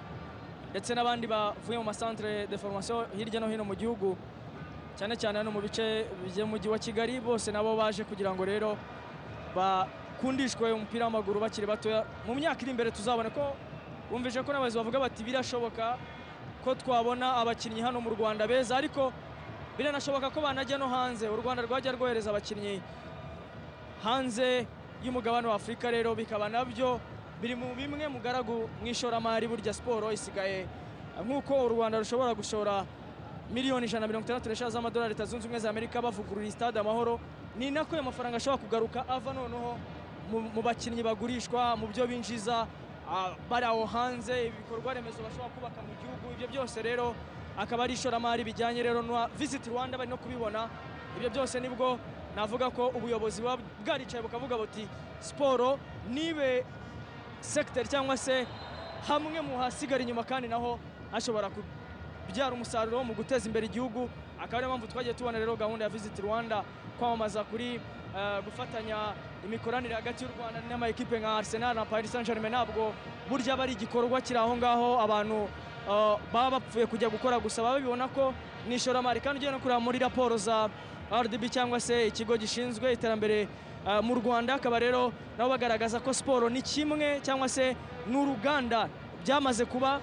ndetse n'abandi bavuye mu masantere de formation hirya no hino mu gihugu, cyane cyane hano mu bice by'umujyi wa Kigali, bose nabo baje kugira ngo rero bakundishwe umupira w'amaguru bakiri batoya. Mu myaka iri imbere tuzabona ko bumvise ko n'abayobozi bavuga bati birashoboka ko twabona abakinnyi hano mu Rwanda beza, ariko biranashoboka ko banajya no hanze. U Rwanda rwajya rwohereza abakinnyi hanze y'umugabane wa Afurika, rero bikaba nabyo biri mu bimwe mugaragu mu ishoramari. Burya siporo isigaye nk'uko u Rwanda rushobora gushora 165 miliyoni z'amadolari Leta Zunze Ubumwe za Amerika bavugurura stade Amahoro, ni nako ayo mafaranga ashobora kugaruka ava noneho mu bakinnyi bagurishwa, mu byo binjiza bari aho hanze, ibikorwa remezo bashobora kubaka mu gihugu. Ibyo byose rero akaba ari ishoramari bijyanye rero na Visit Rwanda, bari no kubibona. Ibyo byose nibwo navuga ko ubuyobozi buba bwaricaye bukavuga buti siporo nibe secteur cyangwa se hamwe mu hasigara inyuma, kandi naho hashobora kubyara umusaruro mu guteza imbere igihugu. Akaba ariyo mpamvu twagiye tubona rero gahunda ya Visit Rwanda, kwamamaza kuri gufatanya imikoranire hagati y'u Rwanda n'ama ekipe nka Arsenal na Paris Saint-Germain. Ntabwo burya aba ari igikorwa kiri aho ngaho abantu baba bapfuye kujya gukora gusa, baba babibona ko ni ishoramari. Kandi ugiye no kureba muri raporo za RDB cyangwa se ikigo gishinzwe iterambere mu Rwanda, akaba rero nabo bagaragaza ko siporo ni kimwe cyangwa se n'uruganda, byamaze kuba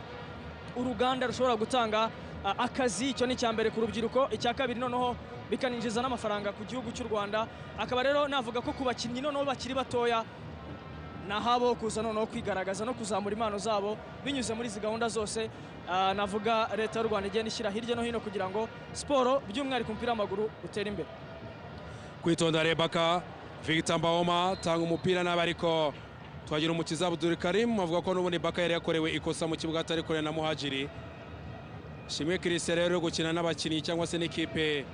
uruganda rushobora gutanga akazi. Icyo ni icya mbere ku rubyiruko, icya kabiri noneho bikaninjiza n'amafaranga ku gihugu cy'u Rwanda. Akaba rero navuga ko ku bakinnyi noneho bakiri batoya nahabo kuza noneho kwigaragaza no kuzamura impano zabo binyuze muri izi gahunda zose navuga Leta y'u Rwanda igenda ishyira hirya no hino kugira ngo siporo by'umwihariko umupira w'amaguru utere imbere. Kwitonda Rebaka Victor Mbaoma tanga umupira nabi, ariko twagira umukiza Abdul Karim avuga ko n'ubundi Baka yari yakorewe ikosa mu kibuga atari kure na Muhajiri. Shimwe Christian rero gukina n'abakinnyi cyangwa se n'ikipe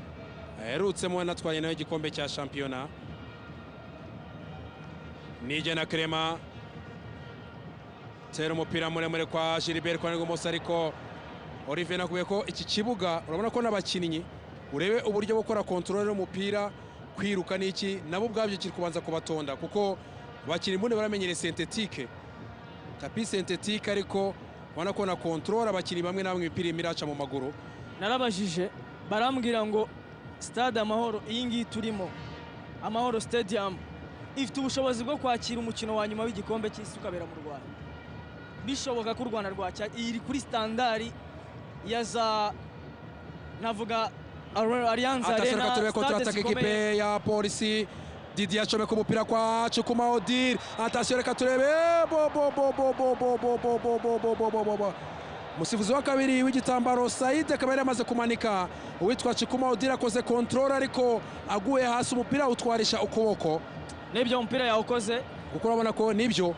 aherutsemo yanatwaye nayo igikombe cya shampiyona. Nijya na Clement tera umupira muremure kwa Gilbert kwa rw'ibumoso, ariko Olivier nakubwiye ko iki kibuga urabona ko n'abakinnyi, urebe uburyo bwo gukora contrôle y'umupira, kwiruka n'iki, nabo ubwabyo kiri kubanza kubatonda, kuko abakinnyi mbone baramenyereye synthétique, tapis synthétique, ariko ubona ko na contrôle abakinnyi bamwe na bamwe imipira irimo iraca mu maguru. Narabajije barambwira ngo stade Amahoro iyi ngiyi turimo, Amahoro Stadium, ifite ubushobozi bwo kwakira umukino wa nyuma w'igikombe cy'isi ukabera mu Rwanda. Bishoboka ko u Rwanda rwakira, iri kuri standard ya za navuga Allianz Atasore Arena, katurebe stade contre-attaque zikomeye. Ekipe ya Polisi, Didier acomeka umupira kwa Chukuma Odile. Attention, reka turebe bo bo bo bo bo bo bo bo bo bo bo bo bo bo bo. Umusifuzi wa kabiri w'igitambaro Said akaba yari yamaze kumanika. Uwitwa Chukuma Odile akoze contrôle, ariko aguye hasi, umupira awutwarisha ukuboko. N'ibyo umupira yawukoze. Kuko urabona ko nibyo,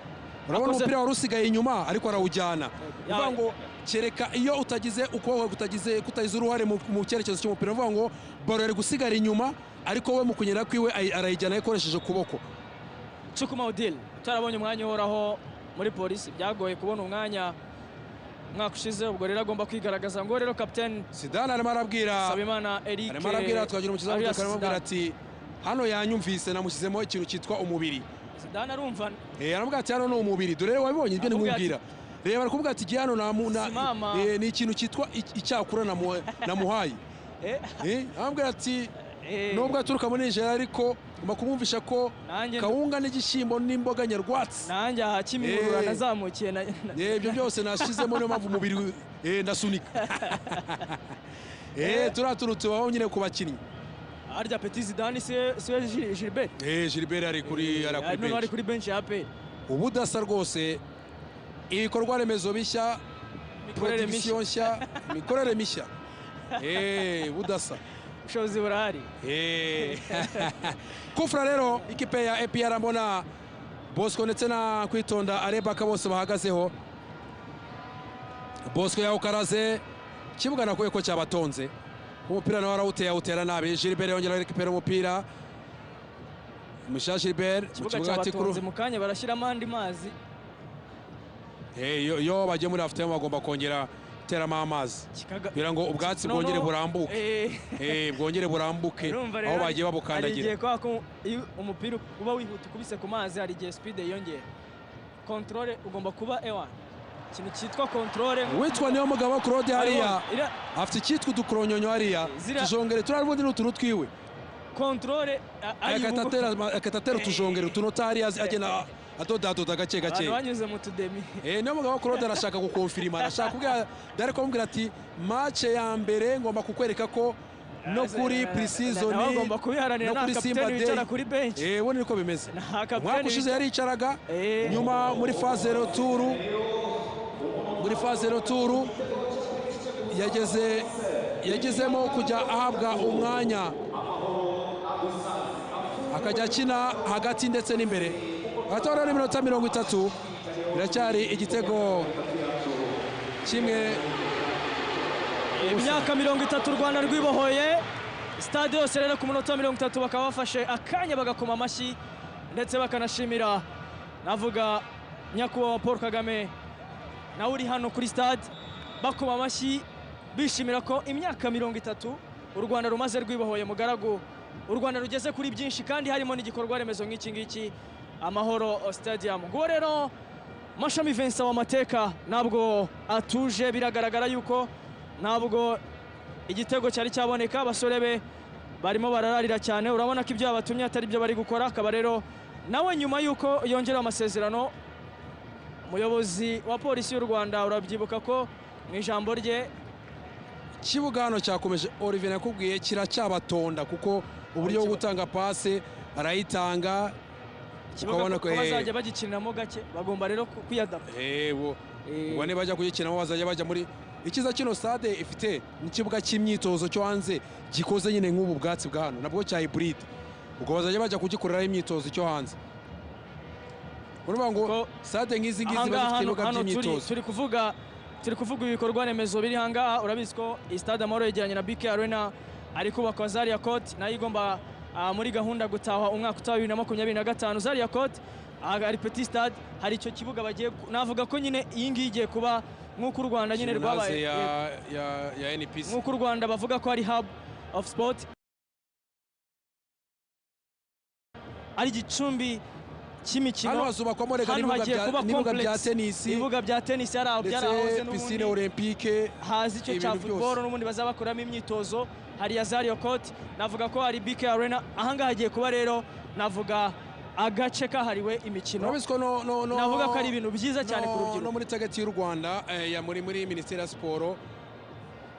urabona umupira wari usigaye inyuma ariko arawujyana. Uvuga ngo kereka iyo utagize ukuboko kutagize uruhare mu cyerekezo cy'umupira, uvuga ngo ballon yari gusigara inyuma, ariko we mu kunyerera kwiwe arayijyana akoresheje ukuboko. Chukuma Odile utarabonye umwanya uhoraho muri Polisi, byagoye kubona umwanya umwaka ushize, ubwo rero agomba kwigaragaza. Ngo rero kapiteni Zidane arimo arabwira Sabimana Eric arimo arabwira twagira umukiza alias arimo aramubwira Zidane. ati hano yanyumvise, namushyizemo ikintu cyitwa umubiri. Zidane arumva. Aramubwira ati hano ni umubiri, dore wabibonye ibyo Aramubwira nimubwira. Reba, arakubwira ati igihe hano Simama. Ni ikintu cyitwa icyakura namuhaye. Aramubwira ati nubwo aturuka muri Nigeria, ariko ngomba kumwumvisha ko kawunga n'igishyimbo n'imboga nyarwatsi. Nanjye aha Kimihurura nazamukiye ibyo byose nashyizemo, niyo mpamvu umubiri ndasunika. Turiya tuntu tubaho nyine ku bakinnyi. Harya Petit Zidane siwe Gilbert? Gilbert ari kuri noneho ari bench. Kuri bench ya APR. Ubudasa rwose, ibikorwa remezo bishya. Imikorere mishya. Production nshya, imikorere mishya. Budasa. Ubushobozi burahari. Kufra rero ikipe ya APR, mbona Bosco ndetse na Kwitonda Arebaka bose bahagazeho. Bosco yawukaraze, kibuga nakuye ko cyabatonze, umupira nawe arawuteye, awutera nabi. Gilbert yongera récupéra umupira, Musha Gilbert mu Ikibuga kibuga hagati cyabatonze, mu kanya barashyiramo andi mazi. Iyo bagiye muri half time bagomba kongera guteramo amazi kugira ngo ubwatsi bwongere burambuke. Bwongere burambuke Urumva rero aho bagiye hari babukandagira. igihe kubera ko iyo umupira uba wihuta ukubise ku mazi, hari igihe speed yiyongera. Contrôle ugomba kuba ewa ikintu cyitwa contrôle. Uwitwa niyo mugabo Claude hariya afite icyitwa udukoronyonyo hariya, tujongere turiya, ubundi ni utuntu twiwe. Contrôle Agahita atera utujongere utunota hariya, agenda adodadoda gake gake. Abantu banyuze mu tudemi. Niyo mugabo Claude arashaka gukonfirima, arashaka kubwira Dare, kumubwira ati match ya mbere ngomba kukwereka ko no kuri pre-season, Nawe agomba kubiharanira, no nta kuri kapiteni Simba Day. wicara kuri bench. Ubundi niko bimeze. Nta kapiteni Umwaka ushize yaricaraga, nyuma muri phase retour, muri phase retour yagezemo kujya ahabwa umwanya, akajya akina hagati ndetse n'imbere. Hagati aho rero iminota 30 biracyari igitego kimwe. Imyaka 30 u Rwanda rwibohoye, stade yose rero ku munota wa 30 bakaba bafashe akanya bagakoma amashyi ndetse bakanashimira, navuga nyakubahwa Paul Kagame nawe uri hano kuri stade, bakoma amashyi bishimira ko imyaka 30 u Rwanda rumaze rwibohoye, mugaragu, u Rwanda rugeze kuri byinshi kandi harimo n'igikorwa remezo nk'iki ngiki, Amahoro Stadium. Nguwo rero Mashami Vincent w'amateka, ntabwo atuje, biragaragara yuko ntabwo igitego cyari cyaboneka. Abasore be barimo barararira cyane, urabona ko ibyo yabatumye atari byo bari gukora. Akaba rero nawe nyuma yuko yongera amasezerano, umuyobozi wa polisi y'u Rwanda, urabyibuka ko mu ijambo rye Ikibuga hano cyakomeje, Olivier, nakubwiye kiracyabatonda kuko uburyo bwo gutanga pase arayitanga ikibuga ukabona ko ko bazajya bagikiniramo gake, bagomba rero kwiyadapta. Bo ubwo nibajya kugikinamo bazajya bajya muri ikiza kino stade ifite n'ikibuga cy'imyitozo cyo hanze gikoze nyine nk'ubu bwatsi bwa hano, nabwo cya hybride, ubwo bazajya bajya kugikoreraho imyitozo cyo hanze. Urumva ngo Ko stade nk'izi ngizi ziba ahangaha zifite hano, ibibuga hano turi, by'imyitozo. turi kuvuga ibikorwa remezo biri ahangaha. Urabizi ko iyi stade Amahoro yegeranye na BK Arena, ari kubakwa Zaria Court, nayo igomba muri gahunda gutahwa umwaka utaha 2025. Zaria Court, hari Petit Stade, hari icyo kibuga bagiye navuga ko nyine iyi ngiyi igiye kuba nk'uko u Rwanda nyine Gymnase rwabaye ya NPC. nk'uko u Rwanda bavuga ko ari hub of sport, ari igicumbi cy'imikino. Hano hazubakwamo reka Hano n'ibibuga hagiye kuba n'ibibuga bya complex. tenisi, Ibibuga bya tenisi hari aho ndetse byarahoze piscine n'ubundi, olympique, haza icyo cya ibintu byose. football n'ubundi bazabakoramo imyitozo, hari ya Zaria Court, navuga ko hari BK Arena. Ahangaha hagiye kuba rero navuga agace kahariwe imikino. Urabizi ko no Navuga ko ari ibintu byiza cyane ku no rubyiruko. muri target y'u Rwanda ya muri Minisiteri ya Siporo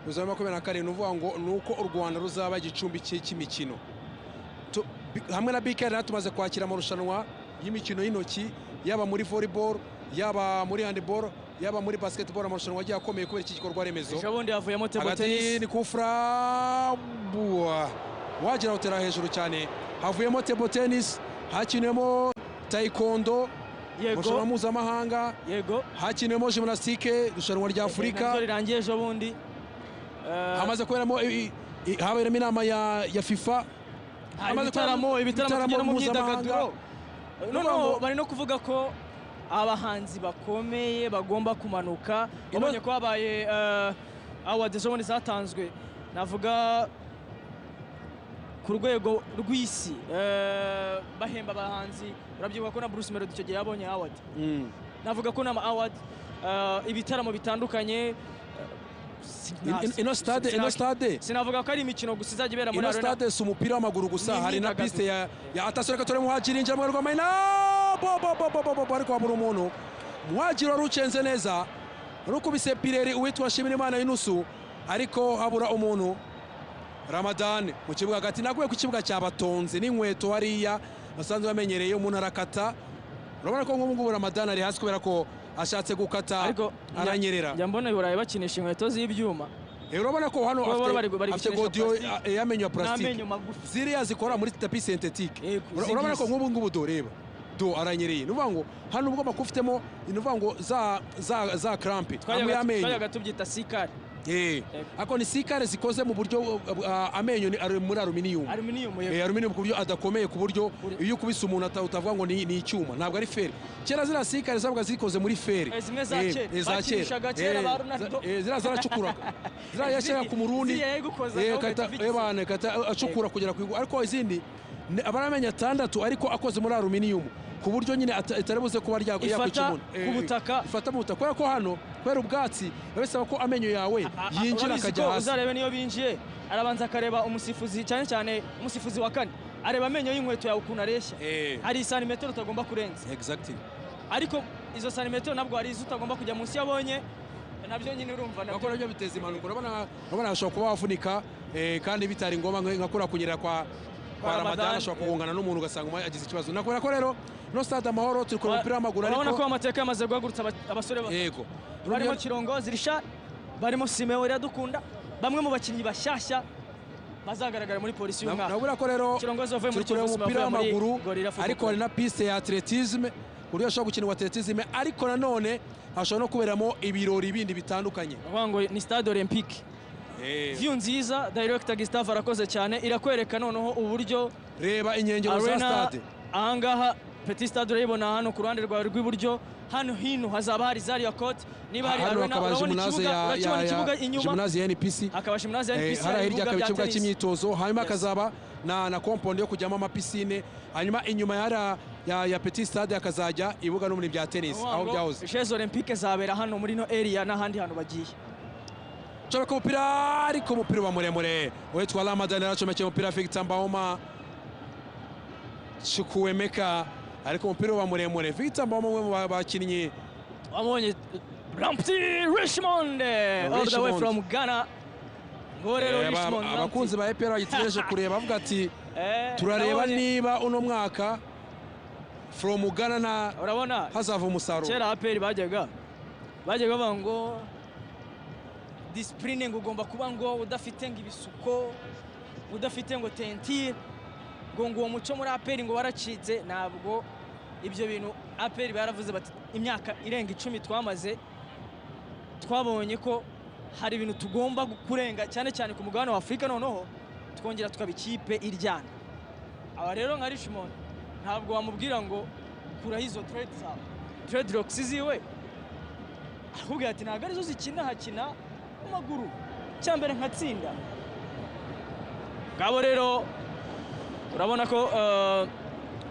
buzaba 27, uvuga ngo ni uko u Rwanda ruzaba igicumbi cy'imikino. Hamwe na BK Arena tumaze kwakira amarushanwa y'imikino y'intoki, yaba muri volleyball, yaba muri handball, yaba muri basketball, amarushanwa agiye akomeye kubera iki gikorwa remezo. Ejo bundi havuyemo table Hagati tennis. ni kufra, bua wagira utera hejuru cyane. Havuyemo table tennis, hakiniwemo taekwondo, amarushanwa mpuzamahanga, hakiniwemo gymnastique, irushanwa rya Afurika. Naryo rirangiye ejo bundi. Hamaze kuberamo haberamo inama ya FIFA. Hari Hamaze ibitaramo, kuberamo ibitaramo tugera mu mpuzamahanga. myidagaduro. Noneho bari no kuvuga ko abahanzi bakomeye bagomba kumanuka. Wabonye ko habaye awards ejo bundi zatanzwe, navuga ku rwego rw'isi, bahemba abahanzi. Urabyibuka ko na Bruce Melody icyo gihe yabonye award. Navuga ko n'ama award, ibitaramo bitandukanye, Ino stade sinavuga ko ari imikino gusa izajya ibera muri ino arena. Stade si umupira w'amaguru gusa, Ni hari na imyidagaduro. piste ya atasiyo. Reka turebe Muhajiri yinjira mu rw'amahina, bo bo bo bo bo bo, ariko habura umuntu. Muhajiri wari ucenze neza, rukubise pireri uwitwa Nshimirimana Yunusu, ariko habura umuntu. Ramadan mu kibuga hagati, naguye ku kibuga cyabatonze n'inkweto hariya basanzwe bamenyereye, umuntu arakata. Urabona ko nk'ubu ngubu Ramadan ari hasi kubera ko Ashatse gukata, aranyerera. Njya mbona i Burayi bakinisha inkweto z'ibyuma. Urabona ko hano afite godiyo y'amenyo ya plastique, N'amenyo magufi. Ziriya zikora muri tapis synthétique. Yego, Urabona ko zigisi. nk'ubu ngubu, doreba, do aranyereye. Ni ukuvuga ngo hano ugomba kuba ufitemo, ni ukuvuga ngo za crampe amwe y'amenyo. Twajyaga tubyita sikari. Ariko ni sikare zikoze mu buryo amenyo ni ari muri aluminium. Aluminium. Aluminium, ku buryo adakomeye, ku buryo iyo ukubise umuntu utavuga ngo ni icyuma, ntabwo ari fer. Kera ziriya sikare zabaga zikoze muri fer. Zimwe za kera. Za kera. Bakinishaga kera ba Ronaldo. Ziriya zaracukuraga, ziriya yashyiraga ku murundi. Ziriya yayigukozaga ugahita ufite bana kata acukura kugera ku igu. Ariko izindi aba ari amenyo atandatu, ariko akoze muri aluminium, ku buryo nyine itari buze kuba Ifata yakwica umuntu. ku butaka. Ifata mu butaka, kubera ko hano kubera ubwatsi biba bisaba ko amenyo yawe yinjira Urabizi akajya ko hasi. Uzarebe niyo binjiye, arabanza akareba umusifuzi, cyane cyane umusifuzi wa kane, areba amenyo y'inkweto yawe ukuntu areshya. Hari santimetero utagomba kurenza. Ariko izo santimetero nabwo hari izo utagomba kujya munsi yabonye nabyo nyine, urumva nabyo. Kuko nabyo biteza impanuka. Urabona hashobora kuba wavunika, kandi bitari ngombwa, nka kuriya kunyerera kwa Ramadan, Ramadan, ashobora kugongana n'umuntu ugasanga umwe agize ikibazo. Nakubera ko rero no stade Amahoro turi kureba umupira w'amaguru, Urabona ariko ko amateka yamaze guhagurutsa abasore batatu. Barimo Kirongozi Richard, barimo Simeo Iradukunda, bamwe mu bakinnyi bashyashya bazagaragara muri Polisi y'umwaka. Nabura ko rero Kirongozi wavuye muri turi kureba Kiyovu, Simeo umupira wavuye muri w'amaguru, Gorilla Football ariko hari Club. na piste ya athlétisme, ku buryo hashobora gukinirwa athlétisme, ariko nanone hashobora no kuberamo ibirori bindi bitandukanye. Ni ukuvuga ngo ni stade olympique. View nziza, director Gustave arakoze cyane, irakwereka noneho uburyo Reba inkengero za arena stade. Ahangaha petit stade urayibona hano ku ruhande rwawe rw'iburyo. Hano hino hazaba hari Zaria Court, niba hari Hano arena. hakaba Urabona gymnase ikibuga, ya urakibona ikibuga inyuma. Gymnase ya NPC. Hakaba gymnase ya NPC, Hariya hari hirya ibibuga hakaba bya ikibuga tennis. cy'imyitozo, hanyuma hakazaba na compound yo kujyamo amapisine, hanyuma inyuma ya petit stade hakazajya ibibuga n'ubundi bya tennis aho byahoze. Jeux Olympiques zabera hano muri no area n'ahandi hantu bagiye. Comeka umupira, ariko umupira uba muremure. Uwitwa Ramadan yaracomekeye umupira Victor Mbaoma Chukwuemeka, ariko umupira uba muremure. Victor Mbaoma, umwe mu bakinnyi. Wabonye Lamptey Richmond, all the way Richmond. from Ghana. Ngo rero Richmond Lamptey. Abakunzi ba APR bagitegereje kureba, bavuga ati turareba niba uno mwaka from Ghana na Urabona hazava umusaruro. kera APR bajyaga bavuga ngo discipline, ngo ugomba kuba ngo udafite ngo ibisuko, udafite ngo teinture, ngo uwo muco muri APR ngo waracitse. Ntabwo ibyo bintu, APR baravuze bati imyaka irenga 10 twamaze, twabonye ko hari ibintu tugomba kurenga, cyane cyane ku mugabane wa Afurika, noneho twongera tukaba ikipe iryana. Aba rero nka Richmond ntabwo wamubwira ngo kuraho izo dread zawe, dreadlocks ziwe, arakubwira ati ntabwo arizo zikina, hakina amaguru, cyambere nkatsinda. Ngabo rero urabona ko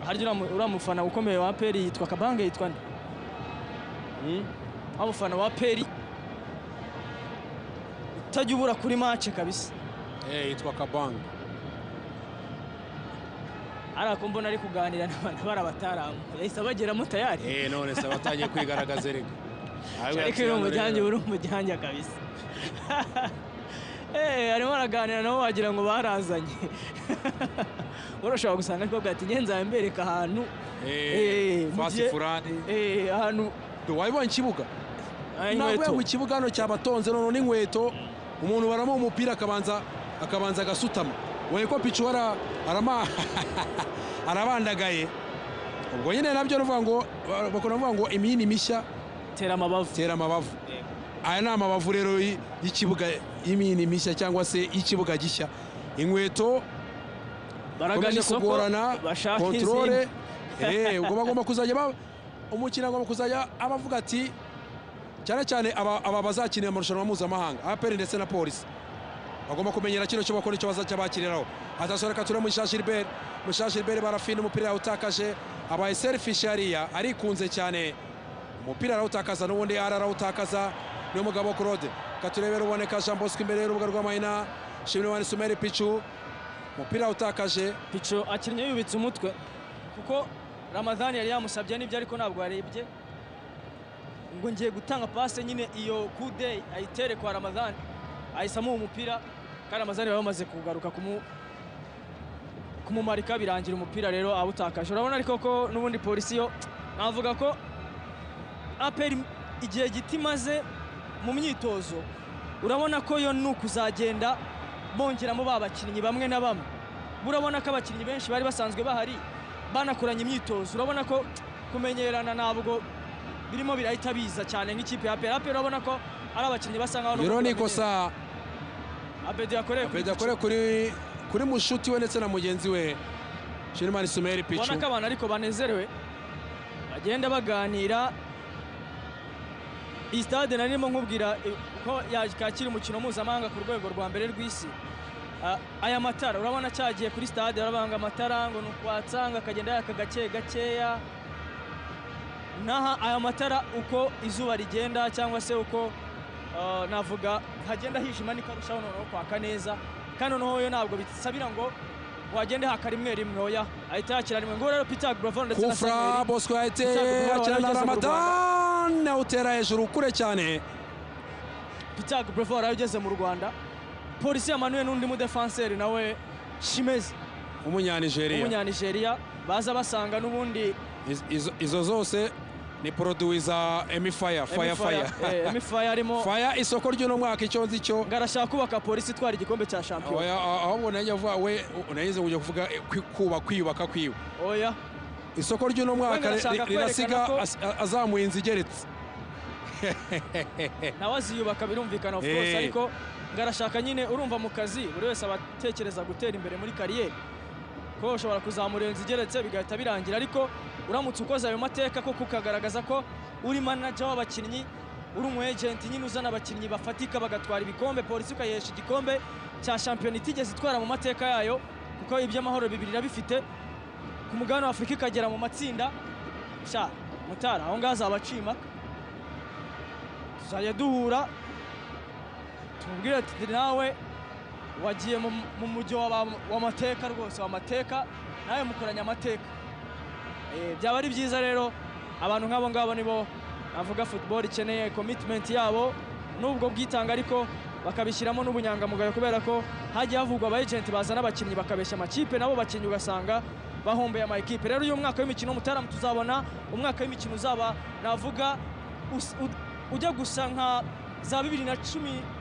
harya uriya mufana ukomeye wa APR yitwa Kabange, yitwa nde? Wa mufana wa APR utajya ubura kuri match kabisa. Yitwa Kabanga. Ariko ko mbona ari kuganira n'abantu bari abataramu, yahise abageramo tayari. None se batangiye kwigaragaza erega. Ariko uri umujyanjye, uri umujyanjye kabisa. Arimo araganira nabo wagira ngo barazanye. Urashobora gusanga ariko ati ngenzi mbereka ahantu. Mu Fasi furani. Ahantu. Wabibonye ikibuga? Inkweto. Ntabwo mu kibuga hano cyabatonze none n'inkweto, umuntu baramuha umupira akabanza agasutama. Ubonye ko Pichu arama arabandagaye. Ubwo nyine nabyo nuvuga ngo bakunda kuvuga ngo imihini mishya tera amabavu. Tera amabavu. Aya ni amabavu rero y'ikibuga, y'imihini mishya cyangwa se y'ikibuga gishya. Inkweto Baragana komeje isoko kugorana bashaka contrôle. izindi. Ubwo bagomba kuzajya umukino agomba kuzajya abavuga ati cyane cyane aba bazakinira amarushanwa mpuzamahanga, APR ndetse na Polisi, bagomba kumenyera kino cyo bakora, icyo bazajya bakiriraho. Attention, reka turebe Mushashi Gilbert. Mushashi Gilbert barafina, umupira yawutakaje, abaye selfish hariya, arikunze cyane, umupira arawutakaza, n'ubundi arawutakaza niyo mugabo Claude. Katurebera uboneka Jean Bosco imbere y'urubuga rw'amahina, Shimwe Sumeri Pichu, umupira awutakaje. Pichu akinnye yubitse umutwe kuko Ramadhan yari yamusabye n'ibyo, ariko ntabwo yarebye ngo ngiye gutanga passe nyine, iyo kude ayitere kwa Ramadhan, ahise amuha umupira, kandi Ramadhan bari bamaze kugaruka kumumarika, birangira umupira rero awutakaje. Urabona ariko ko n'ubundi Polisi yo navuga ko APR igihe gito imaze mu myitozo, urabona ko yo ni ukuzagenda bongeramo ba bakinnyi bamwe na bamwe. Urabona ko abakinnyi benshi bari basanzwe bahari banakoranye imyitozo, urabona ko kumenyerana ntabwo birimo birahita biza cyane nk'ikipe ya APR. APR urabona ko ari abakinnyi basa nkaho rero ni ikosa Abedi yakoreye kuri mushuti we ndetse na mugenzi we Shimani Sumeri Pichu. Ubona ko abantu ariko banezerewe bagenda baganira. Iyi stade narimo nkubwira ko yakira umukino mpuzamahanga ku rwego rwa mbere rw'isi. Aya matara urabona cyagiye kuri stade barabanga amatara ngo nukwatsa ngo akagenda yaka gake gakeya. Naha aya matara uko izuba rigenda cyangwa se uko navuga hagenda hijima niko arushaho noneho kwaka neza, kandi noneho yo ntabwo bisabira ngo wagende haka rimwe rimwe, oya ahita yakira rimwe. Ngo rero Peter Agbravo ndetse na Kufra Bosco yahite yakira na Ramadan awutera hejuru kure cyane. Peter Agbravo yarageze mu Rwanda, polisi yamanuye n'undi mudefanseri nawe Shimezi Umunyanigeriya baza basanga n'ubundi. Izo zose ni produit za Emifire Fire Fire Emifire arimo Fire isoko ry'uno mwaka icyo nzi cyo ngarashaka kubaka polisi itwara igikombe cya shampiyona. Oya ahubwo nanjye avuga we unayize kujya kuvuga kuba kwiyubaka kwiwe. Oya isoko ry'uno mwaka rirasiga azamuye inzu igeretse nawe aziyubaka birumvikana of course, ariko ngarashaka nyine urumva mu kazi buri wese abatekereza gutera imbere muri kariyeri, ko ushobora kuzamura inzu igeretse bigahita birangira, ariko uramutse ukoze ayo mateka ko kukagaragaza ko uri manager w'abakinnyi, uri umu agent nyine uzana abakinnyi bafatika bagatwara ibikombe, polisi ukayihesha igikombe cya shampiyona itigeze itwara mu mateka yayo, kuko iby'amahoro bibiri irabifite, ku mugabane wa Afurika ikagera mu matsinda. Sha mutara aho ngaho azabacima, tuzajya duhura tumubwire ati nawe wagiye mu mujyi w'amateka rwose w'amateka, nawe mukoranye amateka. Byaba ari byiza rero abantu nk'abo ngabo nibo navuga football ikeneye commitment yabo nubwo bwitanga, ariko bakabishyiramo n'ubunyangamugayo, kubera ko hagiye havugwa aba agent bazana abakinnyi bakabeshya amakipe, nabo bakinnyi ugasanga bahombeye ama ekipe. Rero uyu mwaka w'imikino mutaramu tuzabona umwaka w'imikino uzaba navuga ujya gusa nka za 2011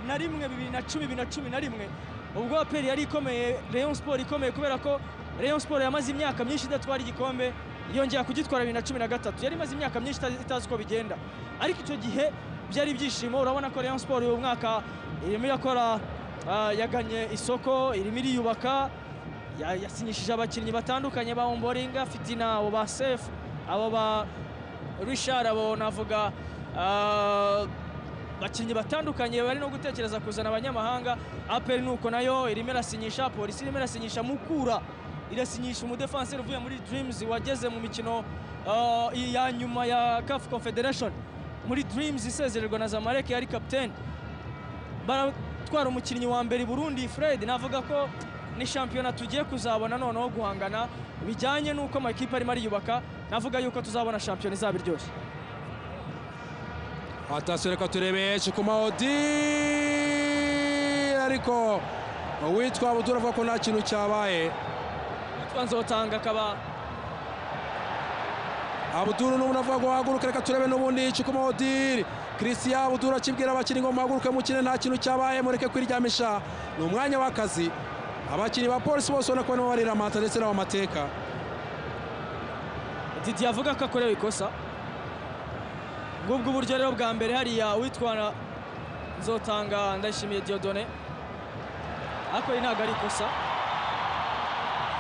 2010 2011, ubwo APR yari ikomeye, Rayon Sport ikomeye, kubera ko Rayon Sport yamaze imyaka myinshi idatwara igikombe, yongera kugitwara 2013, yari imaze imyaka myinshi itazi uko bigenda, ariko icyo gihe byari ibyishimo. Urabona ko Rayon Sport uyu mwaka irimo irakora, yaganye isoko, irimo iriyubaka, yasinyishije abakinnyi batandukanye ba Omboringa, Fitina, abo ba Sef, abo ba Richard, abo navuga bakinnyi batandukanye bari no gutekereza kuzana abanyamahanga. APR nuko nayo irimo irasinyisha, polisi irimo irasinyisha, Mukura irasinyisha umudefanseri uvuye muri Dreams wageze mu mikino ya nyuma ya CAF Confederation muri Dreams isezererwa na Zamalek yari captain, baratwara umukinnyi wa mbere Burundi Fred. Navuga ko ni shampiyona tugiye kuzabona noneho guhangana bijyanye n'uko amakipe arimo ariyubaka, navuga yuko tuzabona shampiyona izaba iryoshye. Atasiyo reka turebe Chikumaodi, ariko uwitwa Abdul avuga ko nta kintu cyabaye. Nzotanga akaba Abdul n'ubundi avuga ngo haguruke, reka turebe n'ubundi Chikumaodi. Christian Abdul akibwira abakinnyi ngo muhaguruke mukine nta kintu cyabaye, mureke kwiryamisha, ni umwanya w'akazi. Abakinnyi ba polisi bose ubona ko barimo bariramata ndetse n'abamateka. Didi avuga ko akorewe ikosa. Ngubwo uburyo rero bwa mbere hariya witwa Nzotanga Ndayishimiye Dieudonné, ariko ntabwo ari ikosa.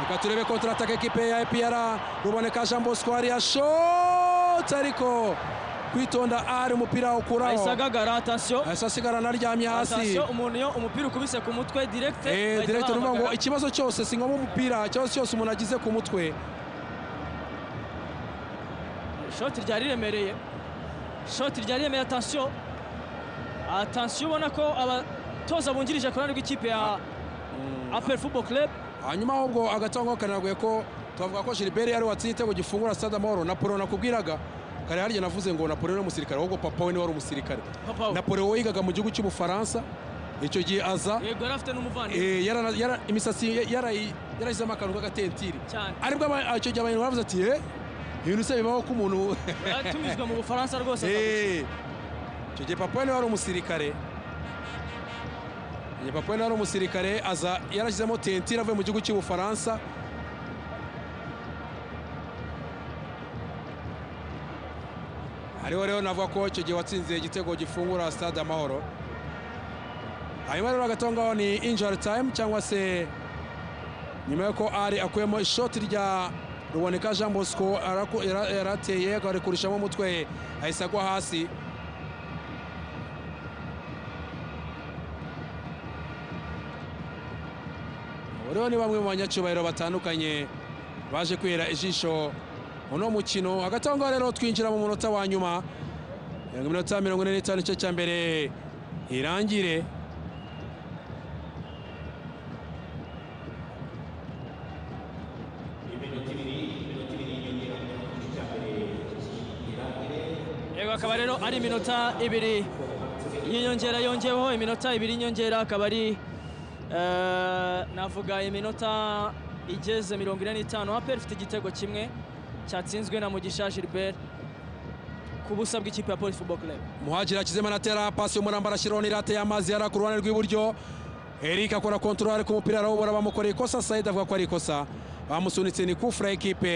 Reka turebe contre-attaque ekipe ya APR, Ruboneka Jean Bosco hariya shot, ariko kwitonda ari umupira ukuraho. Ahise agagara, attention. Ahise asigara anaryamye hasi. Attention, umuntu iyo umupira ukubise ku mutwe direct. Direct urumva ngo ikibazo cyose si ngombwa umupira, ikibazo cyose umuntu agize ku mutwe. Shot ryari riremereye. Shot ryari riremereye, attention. Attention, ubona ko abatoza bungirije ku ruhande rw'ikipe ya APR Football Club. Hanyuma ahubwo agatango kanaguye ko twavuga ko Gilbert yari watsinze igitego gifungura Stade Amahoro. Napoleon nakubwiraga kare harya navuze ngo Napoleon ni umusirikare, ahubwo papa we ni wari umusirikare. Napoleon yigaga mu gihugu cy'Ubufaransa icyo gihe aza, yego yari afite n'umuvandimwe, imisatsi yarayizemo akantu k'agatentiri, aribwo icyo gihe abantu baravuze ati ibintu se bibaho ko umuntu yatumijwe mu Bufaransa rwose. Icyo gihe papa we niwe wari umusirikare. Igihe papa we niwe wari umusirikare, aza yarashyizemo tentire avuye mu gihugu cy'Ubufaransa. Hariho rero navuga ko icyo gihe watsinze igitego gifungura Stade Amahoro. Hanyuma rero hagati aho ngaho ni injury time, cyangwa se nyuma y'uko ari akuyemo ishoti rya Ruboneka Jean Bosco yarateye akarekurishamo umutwe, ahise agwa hasi. Abo rero ni bamwe mu banyacyubahiro batandukanye baje kwihera ijisho uno mukino. Hagati aho ngaho rero twinjira mu munota wa nyuma, iminota 45 igice cya mbere irangire. Yego, akaba rero ari iminota 2 y'inyongera yongeweho, iminota 2 y'inyongera akaba ari navuga iminota igeze 45. APR ifite igitego kimwe cyatsinzwe na Mugisha Gilbert ku busa bw'ikipe ya Police Football Club. Muhajiri akizemo atera pasi y'umuramba, arashyiraho n'irate y'amazi yari ku ruhande rw'iburyo. Eric akora control ku mupira arawubura, bamukoreye ikosa. Said avuga ko ari ikosa, bamusunitse, ni kufura ekipe.